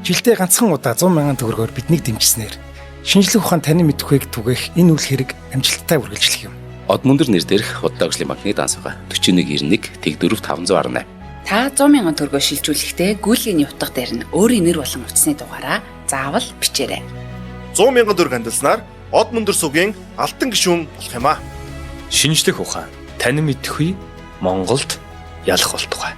Жилдээ ганцхан удаа 100 мянган төгрөгөөр биднийг дэмжсэнээр шинжлэх ухаан танин мэдхүйг түгээх энэ үл хэрэг амжилттай үргэлжлэх юм. Одмөндөр нэр дээрх Худалдаа хөгжлийн банкны данс байгаа. 4191 Тэгдөрөв 518. Та 100 мянган төгрөгөөр шилжүүлэхдээ гүйлгээний утга дээр нь өөрийн нэр болон утасны дугаараа заавал бичээрэй. 100 мянган төгрөг хандилснаар од мөндөр сугийн алтан гишүүн болох юм аа. Шинжлэх ухаан танин мэдхүй Монголд ялах болтугай.